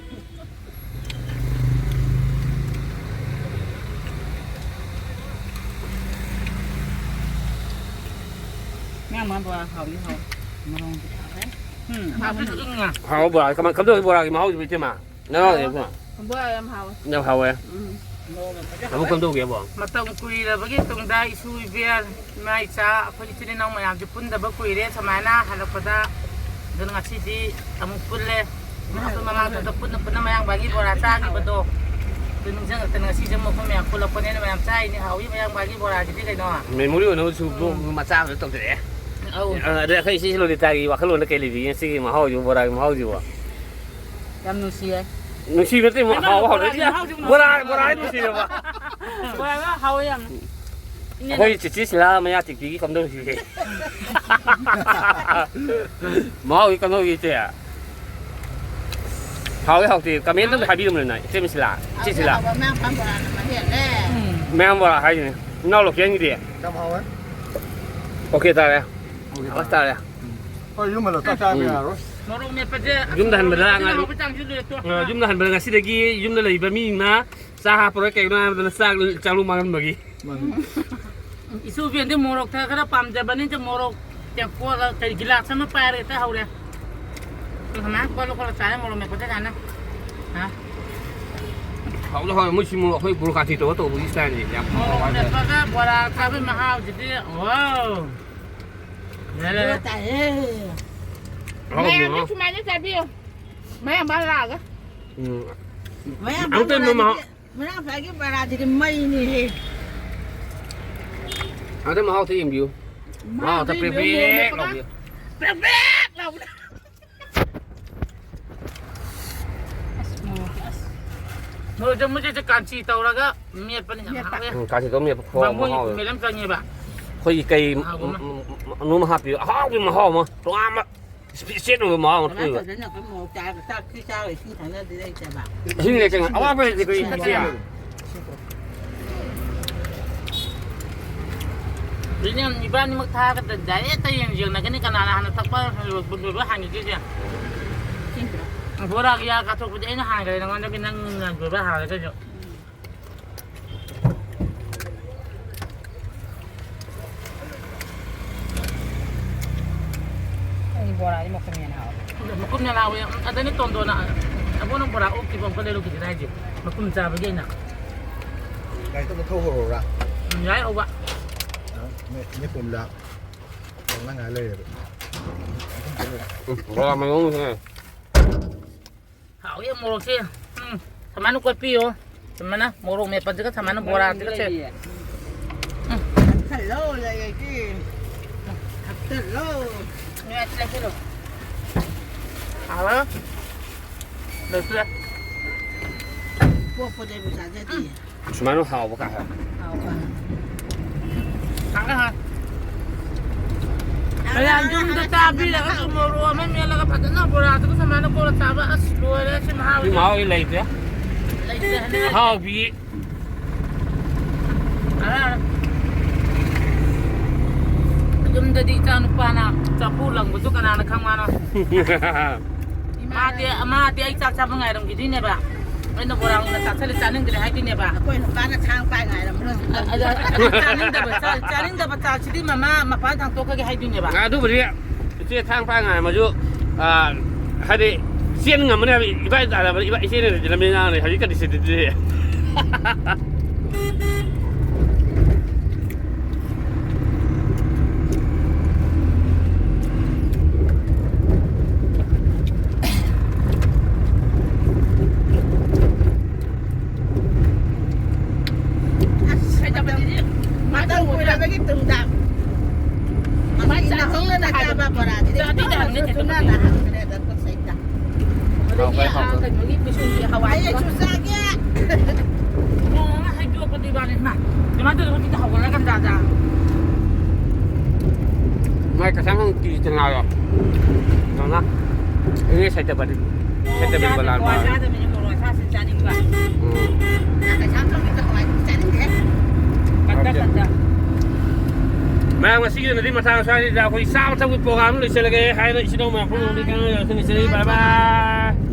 ꯃꯌꯥꯝ ꯃꯥ ꯕꯣꯔꯥ ꯍꯥꯎꯗꯤ ꯍꯥꯎ꯫ ꯃꯔꯣꯡꯗꯤ ꯍꯥꯎꯋꯦ꯫ ꯎꯝ, ꯍꯥꯏꯕꯗꯤ ꯏꯪꯉꯦ꯫ ꯍꯥꯎꯕ ꯕꯣꯔꯥ ꯀꯃꯥꯏ ꯀꯝꯗꯧꯏ ꯕꯣꯔꯥꯒꯤ ꯃꯍꯥꯎꯁꯤꯕꯨ ꯏꯇꯩꯃ? ꯅꯪ ꯍꯥꯎꯗꯤ ꯏꯕꯨꯡꯉꯣ? ꯕꯣꯔꯥ ꯌꯥꯝ ꯍꯥꯎꯋꯦ꯫ ꯌꯥꯝ ꯍꯥꯎꯋꯦ꯫ ꯎꯝ꯫ ꯑꯃꯨꯛ ꯀꯝꯗꯧꯒꯦꯕꯣ? ꯃꯇꯝ ꯀꯨꯏꯔꯕꯒꯤ ꯇꯨꯡꯗ ꯏꯁꯨ ꯏꯕꯦꯜ ꯏꯃꯥ ꯏꯆꯥ ꯑꯩꯈꯣꯏ ꯏꯆꯤꯜ ꯏꯅꯥꯎ ꯃꯌꯥꯝꯁꯦ ꯄꯨꯟꯗꯕ ꯀꯨꯏꯔꯦ ꯁꯨꯃꯥꯏꯅ ꯍꯜꯂꯛꯄꯗ꯫ ꯑꯗꯨꯅ ꯉꯁꯤꯗꯤ ꯑꯃꯨꯛ ꯄꯨꯜꯂꯦ꯫ ꯑꯩꯈꯣꯏ ꯃꯃꯥꯡꯗ ꯄꯨꯟꯅ ꯄꯨꯟꯅ ꯃꯌꯥꯡꯕꯥꯒꯤ ꯕꯣꯔꯥ ꯆꯥꯈꯤꯕꯗꯣ ꯑꯗꯨ ꯅꯤꯡꯁꯤꯡꯉꯛꯇꯅ ꯉꯁꯤꯁꯦ ꯑꯃꯨꯛ ꯑꯩꯈꯣꯏ ꯃꯌꯥꯝ ꯄꯨꯜꯂꯛꯄꯅꯦꯅ ꯃꯌꯥꯝ ꯆꯥꯔꯤꯅꯤ꯫ ꯍꯥꯎꯏ ꯃꯌꯥꯡꯕꯥꯒꯤ ꯕꯣꯔꯥꯁꯤꯗꯤ ꯀꯩꯅꯣ꯫ ꯃꯦꯃꯣꯔꯤ ꯑꯣꯏꯅꯕꯁꯨ ꯕ꯭ꯂꯣꯛ ꯃꯆꯥ ꯑꯃꯁꯨ ꯇꯧꯖꯔꯛꯑꯦ꯫ ꯑꯧ꯫ ꯑ, ꯑꯗꯩ ꯑꯩꯈꯣꯏ ꯏꯆꯦ ꯂꯣꯂꯤꯇꯥꯒꯤ ꯋꯥꯈꯜꯂꯣꯟꯗ ꯀꯩ ꯂꯩꯕꯤꯒꯦ ꯁꯤꯒꯤ ꯃꯍꯥꯎꯁꯤꯕꯨ, ꯕꯣꯔꯥꯒꯤ ꯃꯍꯥꯎꯁꯤꯕꯨ? ꯌꯥꯝ ꯅꯨꯡꯁꯤꯌꯦ꯫ ꯅꯨꯡꯁꯤꯕ ꯅꯠꯇꯦ, ꯍꯥꯎꯕ ꯍꯥꯎꯗꯣꯏꯁꯦ꯫ ꯕꯣꯔꯥ, ꯕꯣꯔꯥ ꯅꯨꯡꯁꯤꯔꯕ? ꯕꯣꯔꯥ ꯍꯥꯎꯋꯦ ꯌꯥꯝ꯫ ꯑꯩꯈꯣꯏ ꯆꯤꯆꯤ ꯁꯤꯂꯥ ꯃꯌꯥ ꯇꯤꯛꯇꯤꯒꯤ ꯀꯝꯗꯧꯁꯤꯒꯦ? ꯃꯍꯥꯎꯒꯤ ꯀꯝꯗꯧꯒꯤ ꯏꯆꯦ? ꯍꯥꯎꯏ ꯍꯥꯎꯇꯦ ꯀꯃꯦꯟ ꯑꯝꯇ ꯍꯥꯏꯕꯤꯔꯝꯃꯨꯅꯦ ꯏꯆꯦ ꯃꯤꯁꯤꯂꯥ, ꯏꯆꯦ ꯁꯤꯂꯥ꯫ ꯍꯥꯎꯕ ꯃꯌꯥꯝ ꯄꯥꯝꯕ ꯕꯣꯔꯥꯅ ꯃꯍꯦꯜꯂꯦ꯫ ꯎꯝ꯫ ꯃꯌꯥꯝ ꯕꯣꯔꯥ ꯍꯥꯏꯁꯤꯅꯦ꯫ ꯏꯅꯥꯎ ꯂꯣꯀꯦꯜꯒꯤꯗꯤ? ꯌꯥꯝ ꯍꯥꯎꯋꯦ꯫ ꯑꯣꯀꯦ ꯇꯥꯔꯦ꯫ ꯑꯁ ꯇꯥꯔꯦ꯫ ꯍꯣꯏ, ꯌꯨꯝ ꯍꯜꯂꯛ ꯆꯥꯛ ꯆꯥꯕ ꯎꯝ꯫ ꯌꯥꯔꯣꯏ꯫ ꯃꯣꯔꯣꯛ ꯃꯦꯠꯄꯁꯦ ꯌꯨꯝꯗ ꯍꯟꯕꯗ ꯃꯣꯔꯣꯛ ꯉꯥ-, ꯍꯥꯎꯕ ꯆꯥꯡꯁꯤ ꯂꯣꯏꯔꯦ ꯇꯣ꯫ ꯑ, ꯌꯨꯝꯗ ꯍꯟꯕꯗ ꯉꯁꯤꯗꯒꯤ ꯌꯨꯝꯗ ꯂꯩꯕ ꯃꯤꯅ ꯆꯥ ꯍꯥꯞꯄꯔꯣꯏ, ꯀꯩꯒꯤꯅꯣ ꯍꯥꯏꯕꯗ ꯆꯥꯛ, ꯆꯥꯛꯂꯨ ꯃꯥꯡꯍꯟꯕꯒꯤ꯫ ꯃꯥꯅꯤ꯫ ꯏꯁꯨ ꯏꯕꯦꯟꯗꯤ ꯃꯣꯔꯣꯛ ꯊ-, ꯈꯔ ꯄꯥꯝꯖꯕꯅꯤꯅ ꯃꯣꯔꯣꯛ ꯇꯦꯡꯀꯣꯠ ꯀꯩ ꯒꯤꯂꯥꯁ ꯑꯃ ꯄꯥꯏꯔꯒ ꯍꯦꯛꯇ ꯍꯧꯔꯦ꯫ ꯀꯃꯥꯏꯅ ꯀꯣꯠꯂ ꯀꯣꯠꯂ ꯆꯥꯔꯦ ꯃꯣꯔꯣꯛ ꯃꯦꯠꯄꯗ ꯀꯥꯏꯅ꯫ ꯍꯥ? ꯍꯥꯎꯗꯤ ꯍꯥꯎꯋꯦ, ꯃꯣꯏ ꯁꯤ ꯃꯣꯔꯣꯛ ꯑꯩꯈꯣꯏ ꯕꯣꯔꯣꯀꯥꯊꯤ ꯇꯧꯔ ꯇꯧꯕꯒꯤ ꯁ꯭ꯇꯥꯏꯜꯁꯦ ꯌꯥꯝ ꯃꯣꯔꯣꯛ ꯍꯥꯎꯋꯦ꯫ ꯃꯦꯠꯄꯒ ꯕꯣꯔꯥ ꯆꯥꯕꯒꯤ ꯃꯍꯥꯎꯁꯤꯗꯤ ꯋꯥꯎ! ꯌꯥꯔꯦ, ꯌꯥꯔꯦ꯫ ꯇꯥꯏꯌꯦ꯫ ꯍꯥꯎꯕꯅꯤ, ꯃꯌꯥꯝꯁꯨ ꯍꯥꯎ-, ꯁꯨꯃꯥꯏꯅ ꯆꯥꯕꯤꯌꯨ꯫ ꯃꯌꯥꯝ ꯂꯥꯛꯑꯒ꯫ ꯎꯝ꯫ ꯃꯌꯥꯝ ꯑꯃꯨꯛꯇꯪ ꯕꯣꯔꯥꯁꯤꯗꯤ, ꯃꯍꯥꯎ-, ꯃꯌꯥꯝ ꯉꯁꯥꯏꯒꯤ ꯕꯣꯔꯥꯁꯤꯗꯤ ꯃꯩꯅꯤꯍꯦ꯫ ꯑꯗꯨ ꯃꯍꯥꯎ ꯑꯝꯇ ꯌꯦꯡꯕꯤꯌꯨ꯫ ꯃꯍꯥꯎ ꯑꯝꯇ ꯄ꯭ꯔꯦꯛ ꯄ꯭ꯔꯦꯛ ꯂꯥꯎꯕꯤꯌꯨ꯫ ꯄ꯭ꯔꯦꯛ ꯄ꯭ꯔꯦꯛ ꯂꯥꯎꯕꯗ꯫ ꯑꯁ, ꯃꯣꯔꯣꯛꯁꯦ, ꯑꯁ꯫ ꯃꯣꯔꯣꯛꯁꯦ ꯃꯨꯠꯁꯦ ꯀꯥꯟꯆꯤ ꯇꯧꯔꯒ ꯃꯦꯠꯄꯅ ꯌꯥꯝ ꯃꯦꯠꯄ꯫ ꯍꯥꯎꯋꯦ꯫ ꯎꯝ, ꯀꯥꯟꯆꯤ ꯇꯧꯔ ꯃꯦꯠꯄ ꯈꯨꯍꯥꯎ ꯑꯃ ꯕꯥꯃꯣꯟꯒꯤ ꯍꯥꯎꯋꯦꯕ꯫ ꯃꯦꯠ ꯑꯃ ꯆꯪꯉꯦꯕ꯫ ꯑꯩꯈꯣꯏꯒꯤ ꯀꯩ, ꯍꯥꯎꯕ ꯑꯃ꯫ ꯎꯝ, ꯎꯝ, ꯎꯝ, ꯑꯅꯣꯝ ꯍꯥꯞꯄꯤꯌꯨ꯫ ꯑꯍꯥꯎꯕꯒꯤ ꯃꯍꯥꯎ ꯑꯃ ꯇꯣꯉꯥꯟꯕ꯫ ꯏꯁꯄꯤꯁꯦꯜ ꯑꯣꯏꯕ ꯃꯍꯥꯎ ꯑꯃ ꯀꯃꯥꯏꯅ ꯊꯣꯛꯏꯕ꯫ ꯇꯧꯗꯅ ꯑꯩꯈꯣꯏ ꯃꯣꯔꯣꯛ ꯆꯥꯔꯒ ꯆꯥꯛ ꯈꯤꯇ ꯆꯥꯔꯒ ꯏꯁꯤꯡ ꯊꯛꯅꯗ꯭ꯔꯗꯤ ꯂꯩꯇꯦꯕ꯫ ꯏꯁꯤꯡ ꯂꯩꯇꯦ, ꯏꯁꯤꯡ ꯑꯋꯥꯠꯄ ꯂꯩꯇꯦ, ꯑꯩꯈꯣꯏ ꯏꯁꯤꯡ ꯊꯛꯇꯦ꯫ ꯊꯛꯇꯦ꯫ ꯏꯕꯥꯅꯤꯃꯛ ꯊꯥꯔꯒ ꯗꯥꯏꯔꯦꯛꯇ ꯌꯦꯡ-, ꯌꯦꯡꯅꯒꯅꯤ ꯀꯅꯥꯅ ꯍꯥꯟꯅ ꯊꯛꯄ ꯂꯣꯏꯕ ꯍꯥꯟꯈꯤꯒꯦꯁꯦ꯫ ꯏꯁꯤꯡ ꯄꯤꯔꯛꯑꯣ꯫ ꯕꯣꯔꯥꯒꯤ ꯌꯥ ꯀꯥꯊꯣꯛꯄꯗꯤ ꯑꯩꯅ ꯍꯥꯟꯈ꯭ꯔꯦ, ꯅꯉꯣꯟꯗꯒꯤ ꯅꯪ ꯂꯣꯏꯕ ꯍꯥꯜꯂꯒꯁꯨ꯫ ꯑꯩ ꯕꯣꯔꯥꯗꯤ ꯃꯀꯨꯝ ꯍꯦꯟꯅ ꯍꯥꯎꯋꯦ꯫ ꯃꯀꯨꯝ ꯍꯦꯟꯅ ꯍꯥꯎꯋꯦ꯫ ꯑꯗꯅꯤ ꯇꯣꯟꯗꯣꯟꯅ, "ꯑꯕꯣꯛ, ꯅꯪ ꯕꯣꯔꯥ ꯑꯣꯛꯇ꯭ꯔꯤꯕꯣ ꯑꯝꯇ ꯂꯩꯔꯨꯈꯤꯁꯤꯔ?" ꯍꯥꯏꯁꯦ꯫ ꯃꯀꯨꯝ ꯆꯥꯕꯒꯤ ꯑꯩꯅ꯫ ꯒꯥꯔꯤ ꯇꯞꯅ ꯊꯧꯈ꯭ꯔꯣꯔꯥ? ꯎꯝ, ꯌꯥꯏ, ꯍꯧꯕ꯫ ꯑ, ꯃꯤ, ꯃꯤ ꯄꯨꯝꯂꯥ꯫ ꯉꯥꯏ ꯂꯩꯔꯦꯕ꯫ ꯎꯝ, ꯕꯣꯔꯥ ꯃꯌꯣꯝꯁꯦ꯫ ꯍꯥꯎꯋꯤ ꯃꯣꯔꯣꯛꯁꯦ꯫ ꯎꯝ, ꯁꯨꯃꯥꯏꯅ ꯀꯣꯠꯄꯤꯌꯣ꯫ ꯁꯨꯃꯥꯏꯅ ꯃꯣꯔꯣꯛ ꯃꯦꯠꯄꯁꯤꯒ ꯁꯨꯃꯥꯏꯅ ꯕꯣꯔꯥꯁꯤꯒ ꯁꯦ-, ꯎꯝ꯫ ꯍꯥꯞꯆꯜꯂꯣ, ꯂꯩꯔꯗꯤ꯫ ꯍꯥꯞꯆꯜꯂꯣ꯫ ꯅꯣꯏ ꯑꯁꯤ ꯂꯩꯁꯤꯜꯂꯣ꯫ ꯍꯥꯎꯔꯦ꯫ ꯂꯣꯏꯁꯤꯜꯂꯦ꯫ ꯄꯣꯛꯄꯗꯩꯕꯨ ꯆꯥꯖꯗꯤꯌꯦ꯫ ꯁꯨꯃꯥꯏꯅ ꯍꯥꯎꯕ ꯀꯥ ꯍꯥꯏ꯫ ꯍꯥꯎꯕ꯫ ꯍꯥꯎꯋꯦ, ꯍꯥꯎꯋꯦ꯫ ꯃꯌꯥꯝ ꯌꯨꯝꯗ ꯆꯥꯕꯤꯔꯒꯁꯨ ꯃꯣꯔꯣꯛ ꯑꯃ ꯃꯦꯠꯂꯒ ꯐꯖꯅ ꯕꯣꯔꯥꯗꯨꯒ ꯁꯨꯃꯥꯏꯅ ꯀꯣꯠꯂ ꯆꯥꯕ, ꯑꯁ, ꯂꯣꯏꯔꯦ ꯁꯤ ꯁꯤ ꯃꯍꯥꯎꯁꯦ꯫ ꯃꯍꯥꯎꯗꯤ ꯂꯩꯇꯦ꯫ ꯂꯩꯇꯦ ꯍꯥꯏꯅꯤꯡꯉꯥꯏ꯫ ꯍꯥꯎꯕꯤ꯫ ꯑꯔꯥ, ꯌꯨꯝꯗꯗꯤ ꯏꯆꯥ ꯅꯨꯄꯥꯅ ꯆꯐꯨ ꯂꯪꯕꯁꯨ ꯀꯅꯥꯅ ꯈꯪ ꯃꯥꯅꯣ? ꯃꯥꯗꯤ, ꯃꯥꯗꯤ ꯑꯩ ꯆꯥꯛ ꯆꯥꯕ ꯉꯥꯏꯔꯝꯈꯤꯗꯣꯏꯅꯦꯕ꯫ ꯑꯩꯅ ꯕꯣꯔꯥ ꯉꯧꯅ ꯆꯥꯁꯜꯂꯦ, ꯆꯥꯅꯤꯡꯗ꯭ꯔꯦ ꯍꯥꯏꯗꯣꯏꯅꯦꯕ꯫ ꯑꯩꯈꯣꯏ ꯅꯨꯄꯥꯅ ꯊꯥꯡ ꯄꯥꯏ ꯉꯥꯏꯔꯝꯕ꯭ꯔꯥ? ꯑ, ꯑ, ꯑ, ꯆꯥꯅꯤꯡꯗꯕ ꯆꯥ-, ꯆꯥꯅꯤꯡꯗꯕ ꯆꯥꯛꯁꯤꯗꯤ ꯃꯃꯥ ꯃꯄꯥꯟ ꯊꯥꯡꯇꯣꯛꯈ꯭ꯔꯒꯦ ꯍꯥꯏꯗꯣꯏꯅꯦꯕ꯫ ꯑꯗꯨꯕꯨꯗꯤ ꯏꯆꯦ ꯊꯥꯡ ꯄꯥꯏ ꯉꯥꯏꯔꯝꯃꯁꯨ, ꯑ, ꯍꯥꯏꯗꯤ ꯆꯦꯟ ꯉꯝꯃꯅꯤ ꯍꯥꯏꯕ ꯏꯕꯥꯏ ꯇꯥꯔꯕꯅꯤ, ꯏꯕꯥ-, ꯏꯆꯦꯅ ꯂꯝꯖꯦꯜ ꯉꯥꯡꯅ ꯍꯧꯖꯤꯛꯀꯗꯤ ꯁꯤꯗꯗꯤ꯫ ꯅꯪꯅ ꯆꯥꯕ ꯕꯣꯔꯥꯗꯤ ꯑꯗꯨꯗꯤ ꯍꯪꯉꯨꯅꯦ, ꯆꯦ ꯇꯣꯝꯕꯤ꯫ ꯁꯨꯅꯥꯅ ꯍꯪꯗ꯭ꯔꯦꯗ ꯄꯣꯠ ꯆꯩꯗ꯫ ꯑꯗꯒꯤ, ꯍꯥꯎꯕ꯭ꯔꯥ, ꯑꯥ, ꯍꯥꯎꯕ꯭ꯔꯥ? ꯀꯩꯅꯣꯒꯤ ꯕꯤꯁꯅꯨꯒꯤ ꯍꯋꯥꯏ ꯑꯩ ꯑꯩꯁꯨ ꯆꯥꯒꯦ꯫ ꯅꯣꯡꯃ ꯍꯩꯗꯣꯛꯄꯗꯤ ꯏꯕꯥꯅꯤ꯫ ꯃꯥ, ꯀꯃꯥꯏꯅ ꯇꯧꯗꯣꯏꯅꯣ ꯈꯪꯗꯦ, ꯍꯧꯒꯠꯂꯒ ꯖꯥꯠ ꯖꯥꯠ꯫ ꯃꯥꯏ ꯀꯁꯥꯡ ꯀꯤꯖꯤ ꯇꯉꯥꯏꯔꯣ꯫ ꯅꯣꯅ꯫ ꯏꯅꯦ ꯁꯩꯇꯕꯗꯤ꯫ ꯁꯩꯇꯕꯗꯤ ꯆꯥꯗꯕꯅꯤ, ꯕꯂꯥꯟ ꯍꯋꯥꯏ ꯃꯥꯜꯂꯦ꯫ ꯆꯥꯗꯕꯅꯤ, ꯃꯣꯔꯣꯛ ꯑꯁꯥꯁꯤ ꯆꯥꯅꯤꯡꯕ꯫ ꯎꯝ꯫ ꯀꯁꯥꯡ ꯊꯣꯡꯕꯗ ꯍꯋꯥꯏ ꯆꯥꯅꯤꯡꯗꯦ꯫ ꯀꯟꯗ, ꯑꯣꯀꯦ꯫ ꯀꯟꯗ꯫ ꯃꯌꯥꯝ ꯉꯁꯤꯒꯤ ꯑꯣꯏꯅꯗꯤ ꯃꯇꯥꯡ ꯑꯁ꯭ꯋꯥꯏꯗ ꯑꯩꯈꯣꯏ ꯆꯥꯕ ꯊꯛꯄꯒꯤ ꯄ꯭ꯔꯣꯒ꯭ꯔꯥꯝ ꯂꯣꯏꯁꯤꯜꯂꯒꯦ ꯍꯥꯏꯅ ꯏꯆꯤꯟ ꯏꯅꯥꯎ ꯃꯌꯥꯝ ꯄꯨꯝꯅꯃꯛ ꯀꯩꯅꯣ ꯌꯧꯔꯛꯇꯅ ꯏꯆꯦ, ꯕꯥꯏ ꯕꯥꯏ꯫